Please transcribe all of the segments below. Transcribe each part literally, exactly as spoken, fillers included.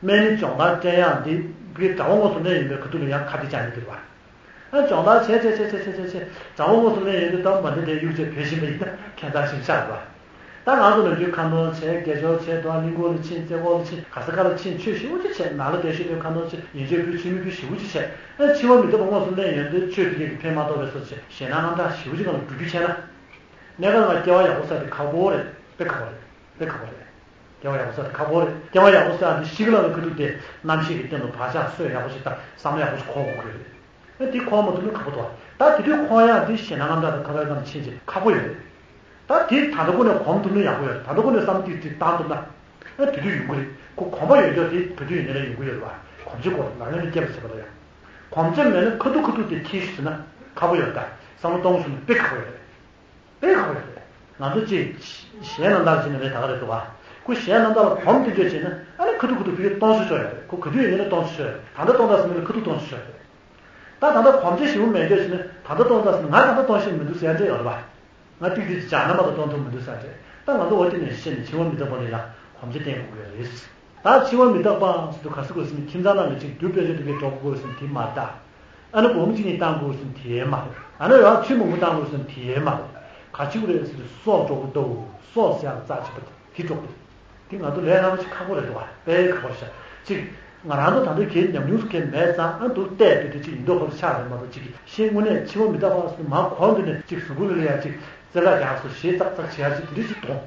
སྨན་ནི་སྦྱོང་བརྡར་སྤྲད་ཡག་འདི་གི་དགྲ་བོ་དངོས་སུ་སླེབས་ཡོང་པའི་ཁ་ཐུག་ལ་ཡང་ཁ་གཏད་བཅག་ནས་འདུག་བ། ཨ་སྦྱོང་བརྡར་བྱས་བྱས་བྱས་བྱས་བྱས་བྱས་བྱས་དགྲ་བོ་དངོས་སུ་སླེབས་ཡོང་དུས་ད་མ་འདི་དེ་གཡུག་བྱས་བོད་ཤིང་པ་ཡིན་ད་ཁྱད་མཚར་ཞིག་ཆགས་འདུག་བ། ད་ང་ཚོ་ནམ་རྒྱུན་ཁ་འདོན་བྱས་དགེ་སྦྱོར་བྱས་འདུག་གླིང་སྐོར་ལ་ཕྱིན་རྩེ་སྐོར་ལ་ཕྱིན་ག་ས་ག་ལ་ཕྱིན་ཆོས་ཞེ་པོ་ཅིག་བྱས་ནང་ལ་བསྡད་ཤོད་དུས་ཁ་འདོན་བྱས་ཡན་ཆད་བོད་ཕྱི་མི་བོད་ཞེ་པོ་ཅིག་བྱས་ཨ་འཆི་བ་མི་རྟག་པ་དངོས་སུ་སླེབས་ཡོང་དུས་ཆོས་དེ་གས་ཀྱི་ཕན་མ་ཐོགས་པའི་བཟོ་བྱས་ཞེད་སྣང་དངངས་སྐྲག་ཞེ་པོ་ཅིག་སྒང་ལ་འགྲོ་རྒྱུ་བྱས་ན། གནས་སྐབས་ལ་སྐྱེ་བ་ཡག་པོ་བསགས་དེ་ཁག་པོ་རེད། དཔེ་ཁག་པོ་རེད། དཔེ་ཁག་པོ་རེད། སྐྱེ་བ་ཡག་པོ་བསགས་དེ་ཁག་པོ་རེད། སྐྱེ་བ་ཡག་པོ་བསགས་དེ་ཤི་གི་ལ་ནི་ཁ་ཐུག་དེ་རྣམ་ཤེས་ཀྱི་སྟེང་དུ་བག་ཆགས་གསོས་ཡག་པོ་ཞིག་དང་བསམ་བློ་ཡག་པོ་ཞིག་འཁོར་དགོས་ཀྱི་རེད། ཨ་དེ་འཁོར་མ་ཐུབ་ན་ཁག་པོ་འདུག་ད་དེ་དུས་འཁོར་ཡག་དེ་ཞེད་སྣང་དངངས་སྐྲག་དང་ཁ་བའི་སྒང་ལ་ཕྱིན་ཅིག་ཁག་པོ་ཡོད་རེད། ད་དེ་ད་ལྟ་ཁོ་ནས་གོམས་ཐུབ་ན་ཡག་པོ་ཡོད་རེད། ད་ལྟ་ཁོ་ནས་བསམ་ཏིག་ཏིག་བཏང་ཐུབ་ན། ཨ་དེ་དུས་ཡོང་གི་རེད། ཁོ་གོམས་པ་ཡོད་ཀྱོག་དེ་དེ་དུས་ཡིན་ནའི་ལ་ཡོང་གི་ཡོད་རེད་བ། གོམས་ཆ་དགོས་རེད། ལག་ལེན་ལ་སྐྱེལ་བ་བྱེད་པ་ལ་ཡང་། གོམས་ཆ་མེད་ན་ཁ་ཐུག་ཁ་ཐུག་དེ་ཁྱེར་ཤོག་ཟེར་ན་ཁག་པོ་ཡོད་ད། བསམ་བློ་གཏོང་ཤོག་ན་དཔེ་ཁག་པོ་ཡོད་རེད། དཔེ་ཁག་པོ་ཡོད་རེད། ང་ཚོ་ཅིག་གཞས་རྣམ་དག་བྱས་ནས་ལས་ད་ག་རེད་འདུག་བ། ཁོ་གཞས་རྣམ་དག་ལ་གོམས་དེ་འཇོག་བྱས་ན་ཨ་ནི་ཁ་ཐུག་ཁ་ཐུག་ཕ་གིར་གཏོང་ཤོག་ཆོག་ཡོད་རེད། ཁོ་ག་དུས་ཡིན་ནའི་གཏོང་ཤོག་ཆོག་ཡོད་རེད། ད་ལྟ་གཏོང་དང་ཟེར་ན་ཁ་ཐུག་གཏོང་ཤོག་ཆོག་ཡོད་རེད། ད་ད་ལྟ་གོམས་ཆ་ཞེ་པོ་མེད་འཇོག་བྱས་ན་ད་ལྟ་གཏོང་དང་ཟེར་ན་ང་ད་ལྟ་གཏོང་ཤེས་མི་འདུག་ཟེར་ཡ་འདྲ་ཡོད་རེད་བ། ང་ཏིག་ཏིག་ཅིག་བྱས་ན་མ་གཏོགས་གཏོང་ཐུབ་མི་འདུག་ཟེར་རེད། ད་ང་ཚོ་འོ་དེ་ནས་ཤེས་ནས་འཆི་བ་མི་རྟག་པ་ལ་ཡང་གོམས་གཤིས་བསྟེན་དགོས་ཀྱི་རེད། ད་འཆི་བ་མི་རྟག་པ་ཟེར་དུས་ག་ས་དགོས་ཟེར་ན་ཁྱིམ་ཚང་ནང་ལ་ཅིག་དུས་དཔེ་ཆ་དེ་གའི་འགྲོ་དགོས་ཟེར་ན་དེ་མ་རེད་ད། ཨ་ནི་སྒོར་མོ་གཅིག་གཉིས་བཏང་དགོས་ཟེར་ན་དེ་མ་རེད། ཨ་ནི་ཡང་ཆུ་མང་པོ་བཏང་དགོས་ཟེར་ན་དེ་མ་རེད། ག་ཅིག་རེད་ཟེར་དུས་སྲོག་འགྲོ་གི་འདུག་སྲོག་ཟེར་ཡག་རྩ་ཆེན་པོ་དེ་འགྲོ་གི་འདུག་དེ་ང་ཚོ་ལས་སླ་པོ་ཞིག་ཁག་པོ་རེད་འདུག་བ། དཔེ་ཁག་པོ་ཞིག་ཅིག་ང་རང་ཚོ་ད་ལྟ་གའི་ཉམས་མྱོང་སུ་གའི་མེད་ཙང་ཨ་འདུག་བལྟས་དུས་དེ་ཅིག་ཡིན་མདོག་ཁ་པོ་ཆགས་རེད་མ་གཏོགས་ཅིག་ཤེས་དངོས་གནས་འཆི་བ་མི་རྟག་པ་སུ་མ་གོ་འདུག་ནས་ཅིག་གཟུགས་པོ་ལ་ལ་ཡ་ཅིག་རྩེ་ལ་རྒྱག་སོ་ཞེས་ཙག་ཙག་བྱེད་ཡ་ཅིག་དེ་འདྲ་ཞིག་འདུག་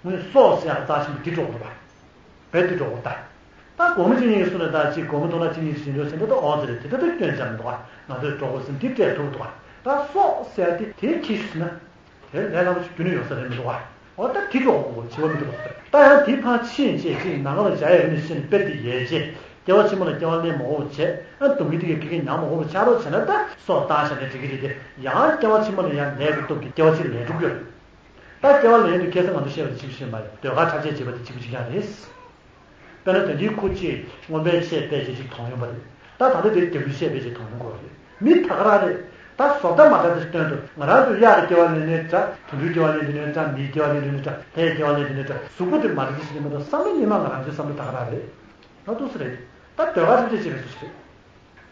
ངས་སྲོག་ཟེར་ཡ་རྩ་ཆེན་པོ་འདི་འགྲོ་དགོས་རེད་པ། བས་འདི་འགྲོ་དགོས་ད། ད་སྒོར་མོ་གཅིག་གཉིས་སུ་ནས་ད་ཅིག་སྒོར་མོ་ཐོག་ན་གཅིག་གཉིས་ཤིག་འགྲོ་ཟིན་ད་ད་ཨོ་ཙི་རེད་དེ་ད་ད་སྐྱོན་ཅང་མི་འདུག་ཨ། ང་ཚོས་འགྲོ་དགོས་ཟིན་འདི་སྤྲད་ཐུབ་འདུག་ཨ། ད་སྲོག་ཟེར་ཡ་དེ་དེའི་ཁྱི་ཞིག་ཟིན་ན། དེ་ལས་སླ་པོ་ཞིག་རྒྱུན་ནས་ཡོང་ས་རེད་མི་འདུག་ཨ། ཨོ་ད་འདི་འགྲོ་དགོས་འཆི་བ་མི་འདུག་ཟེར་ད་ཡང་དེ་ཕར་ཕྱིན་བྱས་ཅིག་ནང་ལ་བཞག་ཡ་ནི་ཤི་ནས་དཔེ་དེ་ཡལ་རྗེས་སྐྱེ་བ་ཕྱི་མ་ལ་སྐྱེ་བ་ལེན་མ་འོངས་བྱས་ཨ་སྡུག་བསྔལ་དེ་གའི་དགེ་རྒན་ཉམས་མ་འོངས་པ་ཆགས་རོགས་བྱས་ན་ད་སྲོག་བཏང་བཞག་ནས་འགྲིག་གི་རེད་དེ་ཡང་སྐྱེ་བ་ཕྱི་མ་ལ་ཡང་ལས་ཀྱི་སྟོབས་ཀྱིས་སྐྱེ་བ་ཕྱིར་ལེན་འགྲོ་གི་ཡོད་རེད། ད་སྐྱེ་བ་ལེན་དུས་ཁ་སང་ང་ཚོ་བཤད་པ་དེ་གཅིག་པུ་ཞིག་མ་རེད། ཟློས་གར་འཁྲབ་ཆས་བྱེད་པ་དེ་གཅིག་པུ་གཅིག་རྐྱང་རེད། དཔེར་ན་དོན་གྱི་ཁོ་ཅིག་རྔོན་པའི་ཆས་པད་ཅིག་གཏོང་ཡོང་པ་རེད། ད་ད་ལྟ་དེ་རྒྱབ་ལུས་ཆས་པད་ཅིག་གཏོང་ཡོང་དགོས་རེད། མི་ད་ག་རང་རེད། ད་བཟོ་ལྟ་མ་འདྲ་དེ་སྟོན་དུ་ང་རང་ཚོ་གཡག་གི་སྐྱེ་བ་ལེན་ནའི་འདྲ་དུད་འགྲོའི་སྐྱེ་བ་ལེན་དུས་ནའི་འདྲ་མིའི་སྐྱེ་བ་ལེན་དུས་ནའི་འདྲ་ལྷའི་སྐྱེ་བ་ལེན་དུས་ནའི་འདྲ་གཟུགས་པོ་དེ་མ་འདྲ་དེ་ཞིག་ཡིན་མ་གཏོགས་བསམ་བློ་སྙེ་མ་ང་རང་ཚོའི་བསམ་བློ་ད་ག་རང་རེད། ད་འདུག་སེ་རེད། ད་ཟློས་གར་འཁྲབ་ཆས་བྱེད་པའི་སུ་ཞིག་རེད།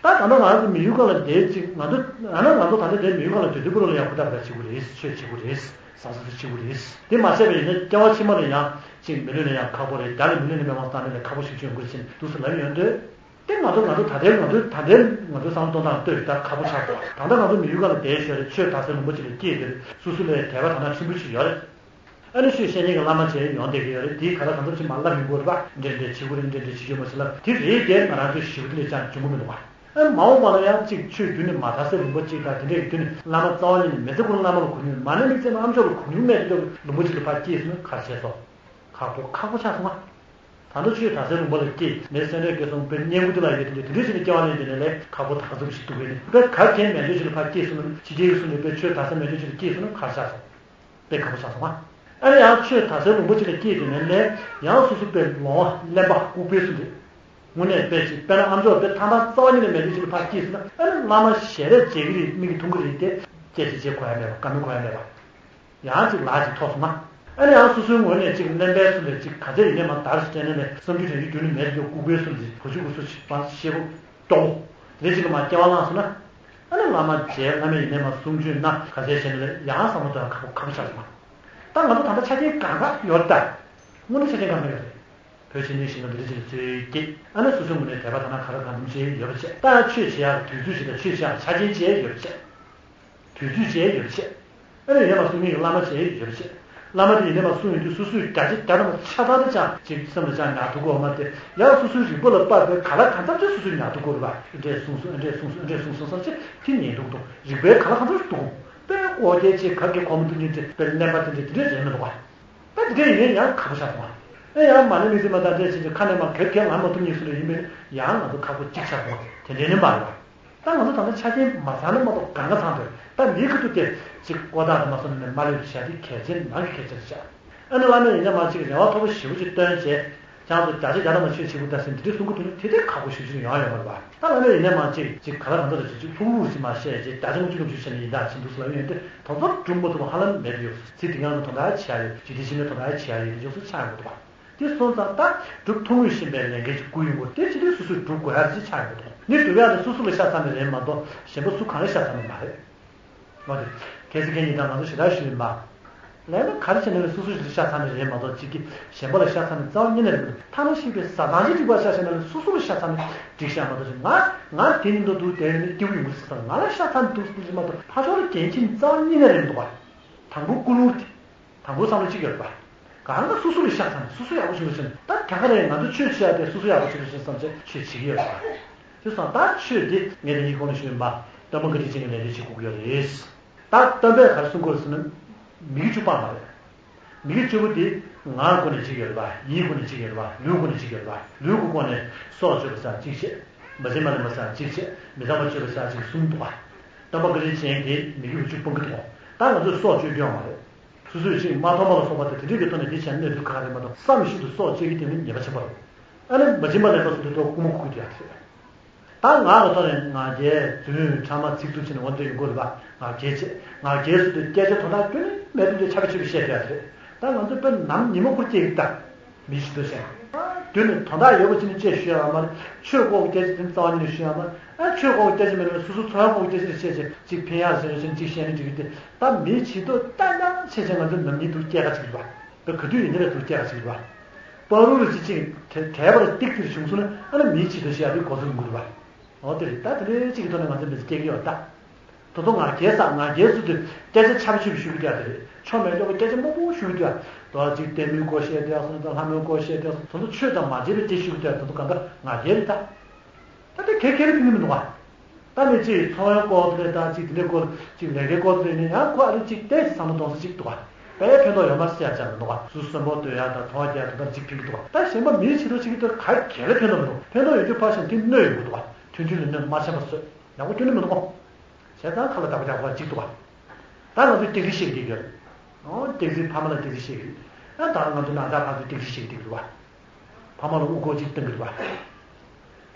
ད་ད་ལྟ་ང་ཚོ་མི་ཡུལ་ཁག་ལ་བསྡད་ཅིག་ང་ཚོ་ཡང་ན་ང་ཚོ་ད་ལྟ་བསྡད་མི་ཡུལ་ཁག་ལ་སྡོད་དུས་ཁོ་རང་ལ་ཡང་ཧུར་ཐག་ཐག་བྱེད་དགོས་རེད། ཆོས་བྱེད་དགོས་རེད། བཟང་ས་ཚོ་བྱེད་དགོས་རེད། དེ་མ་བྱས་པ་ཡིན་ན་སྐྱེ་བ་ཕྱི་མ་ལ་ཡང་ཅིག་མི་ལུས་ན་ཡང་ཁག་པོ་རེད། བརྒྱ་ལ་མི་ལུས་ན་མི་མང་བཏང་ནས་ལས་ཁག་པོ་ཞིག་བྱུང་དགོས་ཕྱིན་འདུག་སེ་ལབ་ཡོང་དུས་དེ་ང་ཚོ་ང་ཚོ་ད་ལྟའི་ང་ཚོ་ད་ལྟའི་ང་ཚོ་བསམ་བློ་གཏོང་སྟངས་ལྟོས་ད་ཁག་པོ་ཆགས་འདུག་ད་ལྟ་ང་ཚོ་མི་ཡུལ་ཁག་ལ་བསྡད་ཞོར་རེད། ཆོས་དར་སའི་ལུང་པ་ཅིག་ལ་སྐྱེས་དེ་རེད། སོ་སོ་ལ་དད་པ་དག་སྣང་ཆེན་པོ་ཞིག་ཡོད་རེད། ཨ་ནི་ཆོས་བཤད་མཁན་གྱི་བླ་མ་བྱས་ཡོང་བསྡད་ཀྱི་ཡོད་རེད། དེའི་ག་ལ་གང་འཚམ་ཞིག་མར་བསླབ་ཡོང་གི་ཡོད་རེད་པ། འདྲེ་འདྲེ་བྱེད་དགོས་རེད། འདྲེ་འདྲེ་བྱེད་རྒྱུ་མ་ཟེར་ལབ་དེ་རེད་དེ་ང་རང་ཚོའི་ཞི་བ་དེ་ལས་ཀྱང་འབྱུང་གི་མི་འདུག་པ། ཨ་ནི་མ་འོངས་པ་ལ་ཡང་གཅིག་ཆོས་བརྒྱུད་ནས་མ་དར་སའི་ལུང་པ་གཅིག་དང་དེ་འདྲའི་བརྒྱུད་ནས་བླ་མ་རྩ་བ་ཉིད་ནས་མི་ཚེ་ཁོ་ན་བླ་མ་ལ་གུས་མྱོང་མ་ནས་དམིགས་བརྩེ་ནས་ཨ་མཆོག་ལ་གུས་མྱོང་མེད་དེ་ལུང་པ་གཅིག་ལ་ཕར་སྐྱེས་སོང་ན་ག་རེ་བྱས་སོང་། ཁག་པོ་ཁག་པོ་ཆགས་སོང་ང་། ད་ལྟ་ཆོས་དར་སའི་ལུང་པ་ལ་སྐྱེས་ནས་སེམས་ཁྲལ་སྐྱེས་སོང་དཔེ་བསྙེན་བཀུར་དེ་ལ་ཡོད་དེ་འདྲ་དེ་འདྲ་བྱས་ནས་སྐྱེ་བ་ལེན་དེ་ནས་ལས་ཁག་པོ་ད་ག་ཚོད་ཞིག་འདུག་གས་ནས་དཔེ་ག་གེ་མེད་འདོད་ཅིག་ལ་ཕར་སྐྱེས་སོང་ན་ཕྱི་རྒྱལ་གྱི་སོང་ནས་དཔེ་ཆོས་དར་ས་མེད་འདོད་ཅིག་ལ་སྐྱེས་སོང་ན་ག་རེ་ཆགས་སོང་། དཔེ་ཁག་པོ་ཆགས་སོང་ང་། ཨ་ནི་ཡང་ཆོས་དར་སའི་ལུང་པ་ཅིག་ལ་སྐྱེས་དེ་ནས་ལས་ཡང་སོ་སོ་དཔེ་ལོང་བ་གླེན་པ་ལྐུགས་པའི་སོང་དེ། དངོས་གནས་དཔེ་ཅིག་དཔེར་ན་ཨ་མཆོག་དཔེ་ཐང་ཐང་རྩ་བ་ཉིད་ནས་མེད་འདོད་ཅིག་ལ་ཕར་སྐྱེས་སོང་ན་ཨ་ནི་བླ་མ་ཞལ་རས་མཇལ་གི་རེད། མིག་གིས་མཐོང་གི་རེད་དེ་སྐད་ཆ་བྱེད་དགོས་ཡ་མེད་པ་བཀའ་མོལ་དགོས་ཡ་མེད་པ། ཡང་ཅིག་ལག་ཅིག་ཐོགས་སོང་ན། ཨ་ནི་ཡང་སོ་སོའི་ངོས་ནས་ཅིག་གླེན་པའི་སུ་ལས་ཅིག་ག་ཚད་ཡིན་ནའི་མ་དར་སྤྲད་ནས་ནས་བསམ་རྒྱུ་དྲན་རྒྱུ་རྒྱུན་ནས་མེད་དེ་ལྐུགས་པའི་སུ་ལས་བུ་ཆུ་གུ་སུ་ཞིག་པ་ཤེས་པོ་ལྟོགས་པོ་དེ་ཅིག་ལ་མ་སྐྱེ་བ་བླངས་སོང་ན། ཨ་ནི་བླ་མ་མཇལ་བླ་མས་ཡིན་ནའི་མ་གསུང་ཆོས་གནང་ག་ཚད་བྱས་ནས་ལས་ཡང་བསམ་བློ་གཏོང་ཁག་པོ་ཁག་པོ་ཆགས་སོང་ན། ད་ང་ཚོ་ད་ལྟ་ཆ་རྐྱེན་གང་ག་ཡོད་ད། དངོས་གནས་ཆ་རྐྱེན་གང་ག་ཡོད་རེད། བོད་ཕྱི་ནང་གཞིས་ནང་འདི་འདྲ་ཅིག་ལ་འཚོལ་སྐྱེས་ཨ་ནི་སོ་སོའི་ངོས་ནས་དད་པ་དག་སྣང་ག་ལ་གང་འཚམ་བྱས་ཡོད་པ་བྱས་ད་ཆོས་བྱེད་ཡག་དུས་ཚོད་ཅིག་དང་ཆོས་བྱེད་ཡག་ཆ་རྐྱེན་བཅས་ཡོད་པ་བྱས། དུས་ཚོད་བཅས་ཡོད་པ་བྱས། ཨ་ནི་ཡང་ལ་གསུང་མཁན་གྱི་བླ་མ་བཅས་ཡོད་པ་བྱས། བླ་མ་དེ་ཡིན་ནའི་མ་གསུང་ཡོང་དུས་སོ་སོས་བརྒྱ་ཆ་བརྒྱ་ཐམ་པ་ཆ་ཚང་དུ་ཅང་ཅིག་སེམས་ལ་ཅང་ཉར་ཐུབ་ཀྱི་ཡོད་མ་རེད། ཡང་སོ་སོའི་རིག་པ་ལ་དཔག་པའི་ག་ལ་གང་འཚམ་ཅིག་སོ་སོས་ཉར་ཐུབ་ཀྱི་ཡོད་རེད་པ། འདྲས་གསུངས་སོང་འདྲས་གསུངས་སོང་འདྲས་གསུངས་སོང་བསམ་བྱས་དེ་ཉན་འདུག་འདུག་རིག་པའི་ག་ལ་གང་འཚམ་ཞིག་འདུག་དཔེ་ཀོ་རྒྱལ་ཅིག་ག་གེ་གོ་མ་ཐུབ་མཁན་ཅིག་དཔེ་གླེན་པ་དེ་འདྲས་དེ་འདྲས་རེད་མི་འདུག་པ། ད་དེ་འདྲས་ཡིན་ནའི་ཡང་ཁག་པོ་ཆགས་སོང་བ། ཨེ་ཡང་མ་ཎི་དམིགས་བརྩེ་མ་དང་འདྲས་བྱས་ཀྱི་ཁ་ནས་མ་གོ་གེ་ལངས་མ་ཐུབ་མཁན་སུ་འདྲ་ཡིན་མིན་ཡང་ང་ཚོ་ཁག་པོ་གཅིག་ཆགས་སོང་བ་དེ་འདྲས་ནི་མ་རེད་པ། ད་ང་ཚོ་ད་ལྟ་ཆ་རྐྱེན་མ་ཚང་ན་མ་གཏོགས་གང་ག་ཚང་འདུག་ད་འདིའི་ཁ་ཐུག་དེ་ཅིག་ཀོ་ཐག་དང་མ་སོང་ནས་མ་ལུས་པ་བྱ་དེ་གལ་ཆེན་ནང་གི་གལ་ཆེན་ཆགས། ཨ་ནི་བླ་མས་ཡིན་ན་མ་ཅིག་རེ་བ་མཐོ་པོ་ཞེ་པོ་ཅིག་བཏོན་བྱས་ཁྱེད་ཚོ་བརྒྱ་ཆ་བརྒྱ་ཐམ་པ་ཆོས་བྱེད་དགོས་ད་ཟེར་འདི་འདྲའི་གསུང་གི་འདུག་ན་དེ་དེ་ཁག་པོ་ཞེ་པོ་ཅིག་ཡོང་ཡོང་མ་རེད་པ། ད་བླ་མས་ཡིན་ན་མ་ཅིག་ཅིག་ག་ལ་གང་འདྲ་ལ་ཅིག་ཅིག་ལྷུག་ལྷུག་ཅིག་མ་བཤད་བྱས་བརྒྱ་ཆ་ལྔ་བཅུ་ལྔ་བཅུ་བྱས་ནས་ཡིན་ད་ཕྱིན་འདུག་ཟེར་ལབ་ཡོང་དུས་ད་ཚོར་སྒྲུབ་མ་ཐུབ་པ་ཧ་ལམ་མེད་དུ་ཡོད། ཚིག་འདི་སྒང་ལ་དོ་སྣང་བྱེད་ཡ་ཡོད་ཅིག་འདི་ཕྱིན་ནས་དོ་སྣང་བྱེད་ཡ་ཡོད་དེ་འཇོག་སུ་ཆགས་ཡོང་གི་འདུག་པ། དེ་སོང་ཙང་ད་སྒྲུབ་ཐུབ་ངེས་བཞིན་པའི་ལས་འགན་ཅིག་བསྐུར་ཡོང་དགོས། དེ་ཅི་སྟེ་སོ་སོས་སྒྲུབ་དགོས་ཡ་ཅིག་ཆགས་ཡོང་གི་འདུག་ནི་སྒྲུབ་ཡ་དེ་སོ་སོ་ལ་ཤ་ཚ་ནི་རེད་མ་གཏོགས་གཞན་པ་སུ་གང་ལ་ཤ་ཚ་ནི་མ་རེད། འོ་དེ། གལ་སྲིད་ཁྱེད་ཉིད་དང་ང་ཚོ་ཞེ་དྲག་ཞུས་མ། ལས་ན་ག་རེ་བྱས་ན་ལས་སོ་སོ་ཞིག་ལ་ཤ་ཚ་ནི་རེད་མ་གཏོགས་གཅིག་གིས་གཞན་པ་ལ་ཤ་ཚ་ནི་རྩ་བ་ཉིད་ནས་རེད་མི་འདུག་ཐ་ན་ཤི་བའི་བཟའ་ཚང་གཅིག་པ་ཤ་ཤ་ན་ལས་སོ་སོ་ལ་ཤ་ཚ་ནི་འགྲིག་ཤག་མ་གཏོགས་ཅིག་ང་ང་དེ་ཉིད་དུ་འདུག་དེ་ནི་སྐྱིད་པོ་ཡོང་གི་ཟེར་ཙང་ང་ལ་ཤ་ཚ་ནི་འདུག་ཟེར་མ་གཏོགས་ཕར་ཕྱོགས་ལ་འགན་འཁྱེར་རྩ་བ་ཉིད་ནས་རེད་མི་འདུག་བ། དང་པོ་ཀུན་སློང་དེ། དང་པོ་བསམ་བློ་གཅིག་ཡོད་པ། གང་ག་སོ་སོ་ལ་ཤ་ཚ་ནས་སོ་སོ་ཡག་པོ་བྱེད་རོགས་བྱེད་ད་ག་ག་རེ་ང་ཚོ་ཆོས་བྱེད་ཡག་དེ་སོ་སོ་ཡག་པོ་བྱེད་རོགས་བྱེད་བསམ་བྱས་ཆོས་བྱེད་ཀྱི་ཡོད་པ། དེ་སོང་ད་ཆོས་དེ་ངས་དེ་གཉིས་གོང་ལ་ཞུས་པ། སྟོན་པ་བཀའ་དྲིན་ཅན་གྱི་ལས་དེ་བྱེད་དགོས་ཀྱི་ཡོད་རེད། ད་སྟོན་པས་ག་རེ་གསུང་དགོས་ཟེར་ན། མི་དགེ་བཅུ་སྤངས་པ་རེད། མི་དགེ་བཅུ་པོ་དེ་ངག་སྒོ་ནས་བྱེད་ཀྱི་ཡོད་རེད་པ། ཡིད་སྒོ་ནས་བྱེད་ཀྱི་ཡོད་རེད་པ། ལུས་སྒོ་ནས་བྱེད་ཀྱི་ཡོད་རེད་པ། ལུས་ཀྱི་སྒོ་ནས་སྲོག་གཅོད་པ་ཟེར་གཅིག་བྱེད། མ་བྱིན་པ་ལེན་པ་ཟེར་གཅིག་བྱེད། མི་ཚངས་པ་སྤྱོད་པ་ཟེར་གཅིག་གསུམ་འདུག་པ། སྟོན་པ་བཀའ་དྲིན་ཅན་གྱིས་མི་དགེ་བཅུ་སྤོང་གི་འདུག་ད་ང་ཚོས་སྲོག་གཅོད་རྒྱུ་ཡང་མ་རེད། སོ་སོས་ཅིག་མ་མཐོང་བ་ལ་སོགས་པ་དང་དེ་འདྲའི་གི་ཐོག་ནས་དེ་བྱས་ན་གནོད་འཚེ་ཁག་རེད་མ་གཏོགས་བསམ་ཤིན་ཏུ་སྲོག་གཅོད་ཀྱི་དེ་ནི་ཉེས་པ་ཆེན་པོ་རེད། ཨ་ནི་མ་བྱིན་པ་ལེན་པ་སོགས་དེ་ཐོག་སྐུ་ངོ་ཁུག་གི་དེ་ཡག་རེད། ད་ངག་གི་ཐོག་ནས་ང་རྒྱལ་རྫུན་ཕྲ་མ་ཚིག་རྩུབ་བྱས་ནས་འོ་འདྲ་ཡོང་གི་རེད་པ། ང་རྒྱལ་བྱེད་ང་རྒྱལ་སོགས་དེ་སྐད་ཆ་དོན་དག་ཁྱོན་ནས་མེད་དུས་དེ་ཆ་བེ་ཆ་བེ་བཤད་དེ་ཡག་རེད། ད་ང་ཚོ་དཔེ་ནམ་ཉི་མ་ཁུར་སྐྱེ་གི་ད། མི་ཞིག་ཏུ་བཤད། དུས་ནི་དོན་དག་ཡོད་པ་ཅིག་ནི་ཅེས་ཞུ་ཡ་མ་རེད། ཆོས་སྐོར་གྱི་སྐད་ཆ་དེ་རྩ་བ་ཉིད་ནས་ཞུ་ཡ་མ་རེད། ཨ་ཆོས་སྐོར་གྱི་སྐད་ཆ་མེད་ན་སོ་སོ་འཚོ་བའི་སྐོར་གྱི་སྐད་ཆ་རེ་བཤད་ཅེས་ཅིག་ཕན་ཡག་ཟེར་བཞིན་ཅིག་བཤད་ནི་འགྲིག་གི་དེ་ད་མིའི་བྱེད་སྟོབས་ལྟ་ན་ཆེ་ཆེ་ང་ཚོའི་ནམ་ཉིན་དུ་སྐྱེ་ག་ཅིག་རེད་པ། ད་ག་དུས་ཡིན་ནི་རེད་དུ་སྐྱེ་ག་ཅིག་རེད་པ། བར་རུ་རུ་ཅིག་ཅིག་དེ་དེ་བར་ཏིག་ཏིག་བྱུང་སོང་ན་ཨ་ནི་མིའི་བྱེད་སྟོབས་ཞེ་ཡག་དུས་གོ་ཚོད་ཡོང་གི་རེད་པ། འོ་དེ་རེད། ད་དེ་འདྲའི་གཅིག་གི་ཐོག་ནས་ང་ཚོ་མི་ཚེ་སྐྱེལ་གྱི་ཡོད་ད། ད་དུང་ང་རྒྱལ་ས་ང་རྒྱལ་སུ་དུ་སྐད་ཆ་ཆབ་ཆུབ་ཞུ་གི་དེ་རེད། ཆོ་མེད་ལོག་སྐད་ཆ་མང་པོ་ཞུ་གི་དེ་ད་ཅིག་ལྟད་མོའི་སྐོར་བཤད་དེ་སོང་ད་ལྷ་མོའི་སྐོར་བཤད་དེ་སོང་ད་ཆོས་དང་མ་འབྲེལ་བའི་སྐད་ཞུ་གི་དེ་ད་དུང་གང་ག་ང་རྒྱལ་རེད་ད། ད་དེ་གལ་གལ་ཕན་གི་མི་འདུག་ག་ད་ནི་ཅིག་འཚོ་བའི་སྐོར་དེ་ད་ཅིག་དེ་འདྲའི་སྐོར་ཅིག་ལས་ཀའི་སྐོར་དེ་ནི་ཡང་ཁོ་ཨ་རི་ཅིག་ཏེ་བསམ་བློ་གཏོང་ས་ཅིག་འདུག་ག་དཔེ་ཕན་ཐོགས་ཡོད་མ་རེད་ཟེར་ཡ་ཅང་མི་འདུག་ག་སུ་གསོན་པོ་སྡོད་ཡ་ད་མཐོང་རྒྱ་ད་ད་ཅིག་ཕན་གི་འདུག་ག་ད་གཞན་པ་མིའི་བྱེད་སྟོབས་ཅིག་གི་ད་ག་གལ་ལ་ཕན་ཐོགས་མི་འདུག་ཕན་ཐོགས་ཡོད་རྒྱུ་ཕར་ཞོག་དེ་གནོད་ཡོང་གི་འདུག་ག་མཐུན་སྒྲིལ་ལ་གནོད་མ་ཆེན་པ་བཟོས་ཡག་པོ་ཁྱོན་ནས་མི་འདུག་ག་བྱས་ཙང་ཁ་ལ་བདག་པོ་རྒྱག་དགོས་ཅིག་འདུག་ག་ད་ང་ཚོས་སྐྱག་རྫུན་བཤད་ཀྱི་ཡོད་རེད། ཨོ་སྐྱག་རྫུན་ཕ་མ་ལ་སྐྱག་རྫུན་བཤད་ཀྱི་ཡོད། ཨ་ད་ང་ཚོ་ནང་ཚགས་ཕར་ཚུར་སྐྱག་རྫུན་བཤད་ཀྱི་འདུག་ག་ཕ་མ་ལ་དབུ་སྐོར་ཅིག་བཏང་གི་རེད་པ།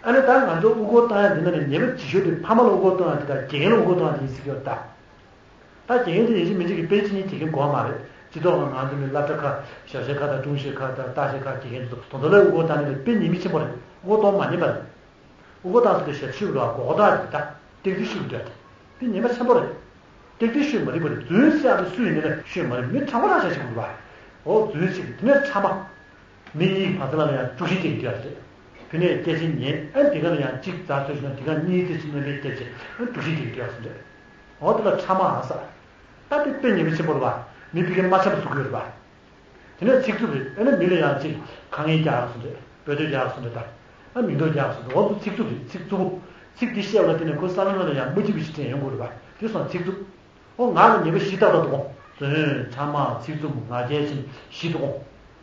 ཨ་ནི་ད་ང་ཚོ་དབུ་སྐོར་བཏང་ཡ་འདི་ནང་ནས་ཉེས་པ་ཆེ་ཤོས་དེ་ཕ་མ་ལ་དབུ་སྐོར་བཏང་ཡ་དེ་དང་དགེ་རྒན་ལ་དབུ་སྐོར་བཏང་ཡ་དེ་ཡིན་སྲིད་ཀྱི་ཡོད་ད། ད་དགེ་རྒན་དེ་ཡིན་གཅིག་མིན་གཅིག་གི་དཔེ་ཅི་ཡིན་དགེ་རྒན་གོ་བ་མ་རེད། སྤྱི་ཚོགས་ནང་ང་ཚོ་མི་སློབ་གྲྭ་ཁག་ཞབས་ཞུ་ཁག་དང་ཀྲུང་ཞི་ཁག་དང་ལྟ་ཞིབ་ཁག་དགེ་རྒན་ཚོ་དོན་དུ་ལ་དབུ་སྐོར་བཏང་ནས་དཔེ་ཉེས་དམིགས་ཆེན་པོ་རེད། དབུ་སྐོར་གཏོང་མ་ཉན་པ་རེད། དབུ་སྐོར་བཏང་ཟེར་དུས་ཞབས་ཞུ་རུ་མགོ་སྐོར་བཏང་རེད་ད། ཏིག་ཏིག་ཤུགས་འདོད། དེ་ཉེས་པ་ཆེན་པོ་རེད། ཏིག་ཏིག་ཤུགས་མ་རིག་པ་རེད། རྫུན་བཤད་པ་སུ་ཡིན་ནའི་ཤོད་མ་རེད། མི་དྲང་པོ་རང་ཆ་ཞིག་དགོས་པ། འོ་རྫུན་བཤད་དེ་ནས་ཕྲ་མ། མི་གཉིས་བར་མཚམས་ལ་ཡང་དཀྲུག་ཤིང་རྒྱག་གི་དེ་རེད། དེ་ནས་སྐད་ཆ་ཉན་ཨ་དེ་ག་ལ་ཡང་གཅིག་རྩ་ཐོས་ཤིང་དེ་ག་གཉིས་རྩེ་ཆེན་མོ་མེད་སྐད་ཆ་ཨ་དཀྲུག་ཤིང་རྒྱག་གི་དེ་རེད། འོ་དེ་ལ་ཕྲ་མ་ཨ་ས། ད་དེ་དཔེ་ཉེས་པ་ཆེན་པོ་རེད་པ། མི་ཕ་གིར་མ་འཆམ་པ་བཟོ་གི་ཡོད་རེད་པ། དེ་ནས་ཚིག་རྩུབ་རེད། ཨ་ནི་མི་ལ་ཡང་ཅིག་དཀའ་ངལ་རྒྱག་སོང་རེད། འབོད་སྟོན་རྒྱག་སོང་རེད་ད། ཨ་མིང་འདོགས་རྒྱག་སོང་རེད། འོ་ཚོ་ཚིག་རྩུབ་རེད། ཚིག་རྩུབ་པོ། ཚིག་འདི་བཤད་པ་ལ་བརྟེན་ནས་ཁོ་ས་ལ་ལ་ལ་ཡང་མ་སྐྱིད་པ་ཞིག་དྲན་ཡོང་གི་རེད་པ། དེ་སོང་ཚིག་རྩུབ། ཨོ་ང་ལ་ཉེས་པ་བཞི་ཏག་ཏག་འདུག་གོ། རྫུན་ཕྲ་མ་ཚིག་རྩུབ་ང་རྒྱལ་ཆེན་བཞི་འདུག་གོ།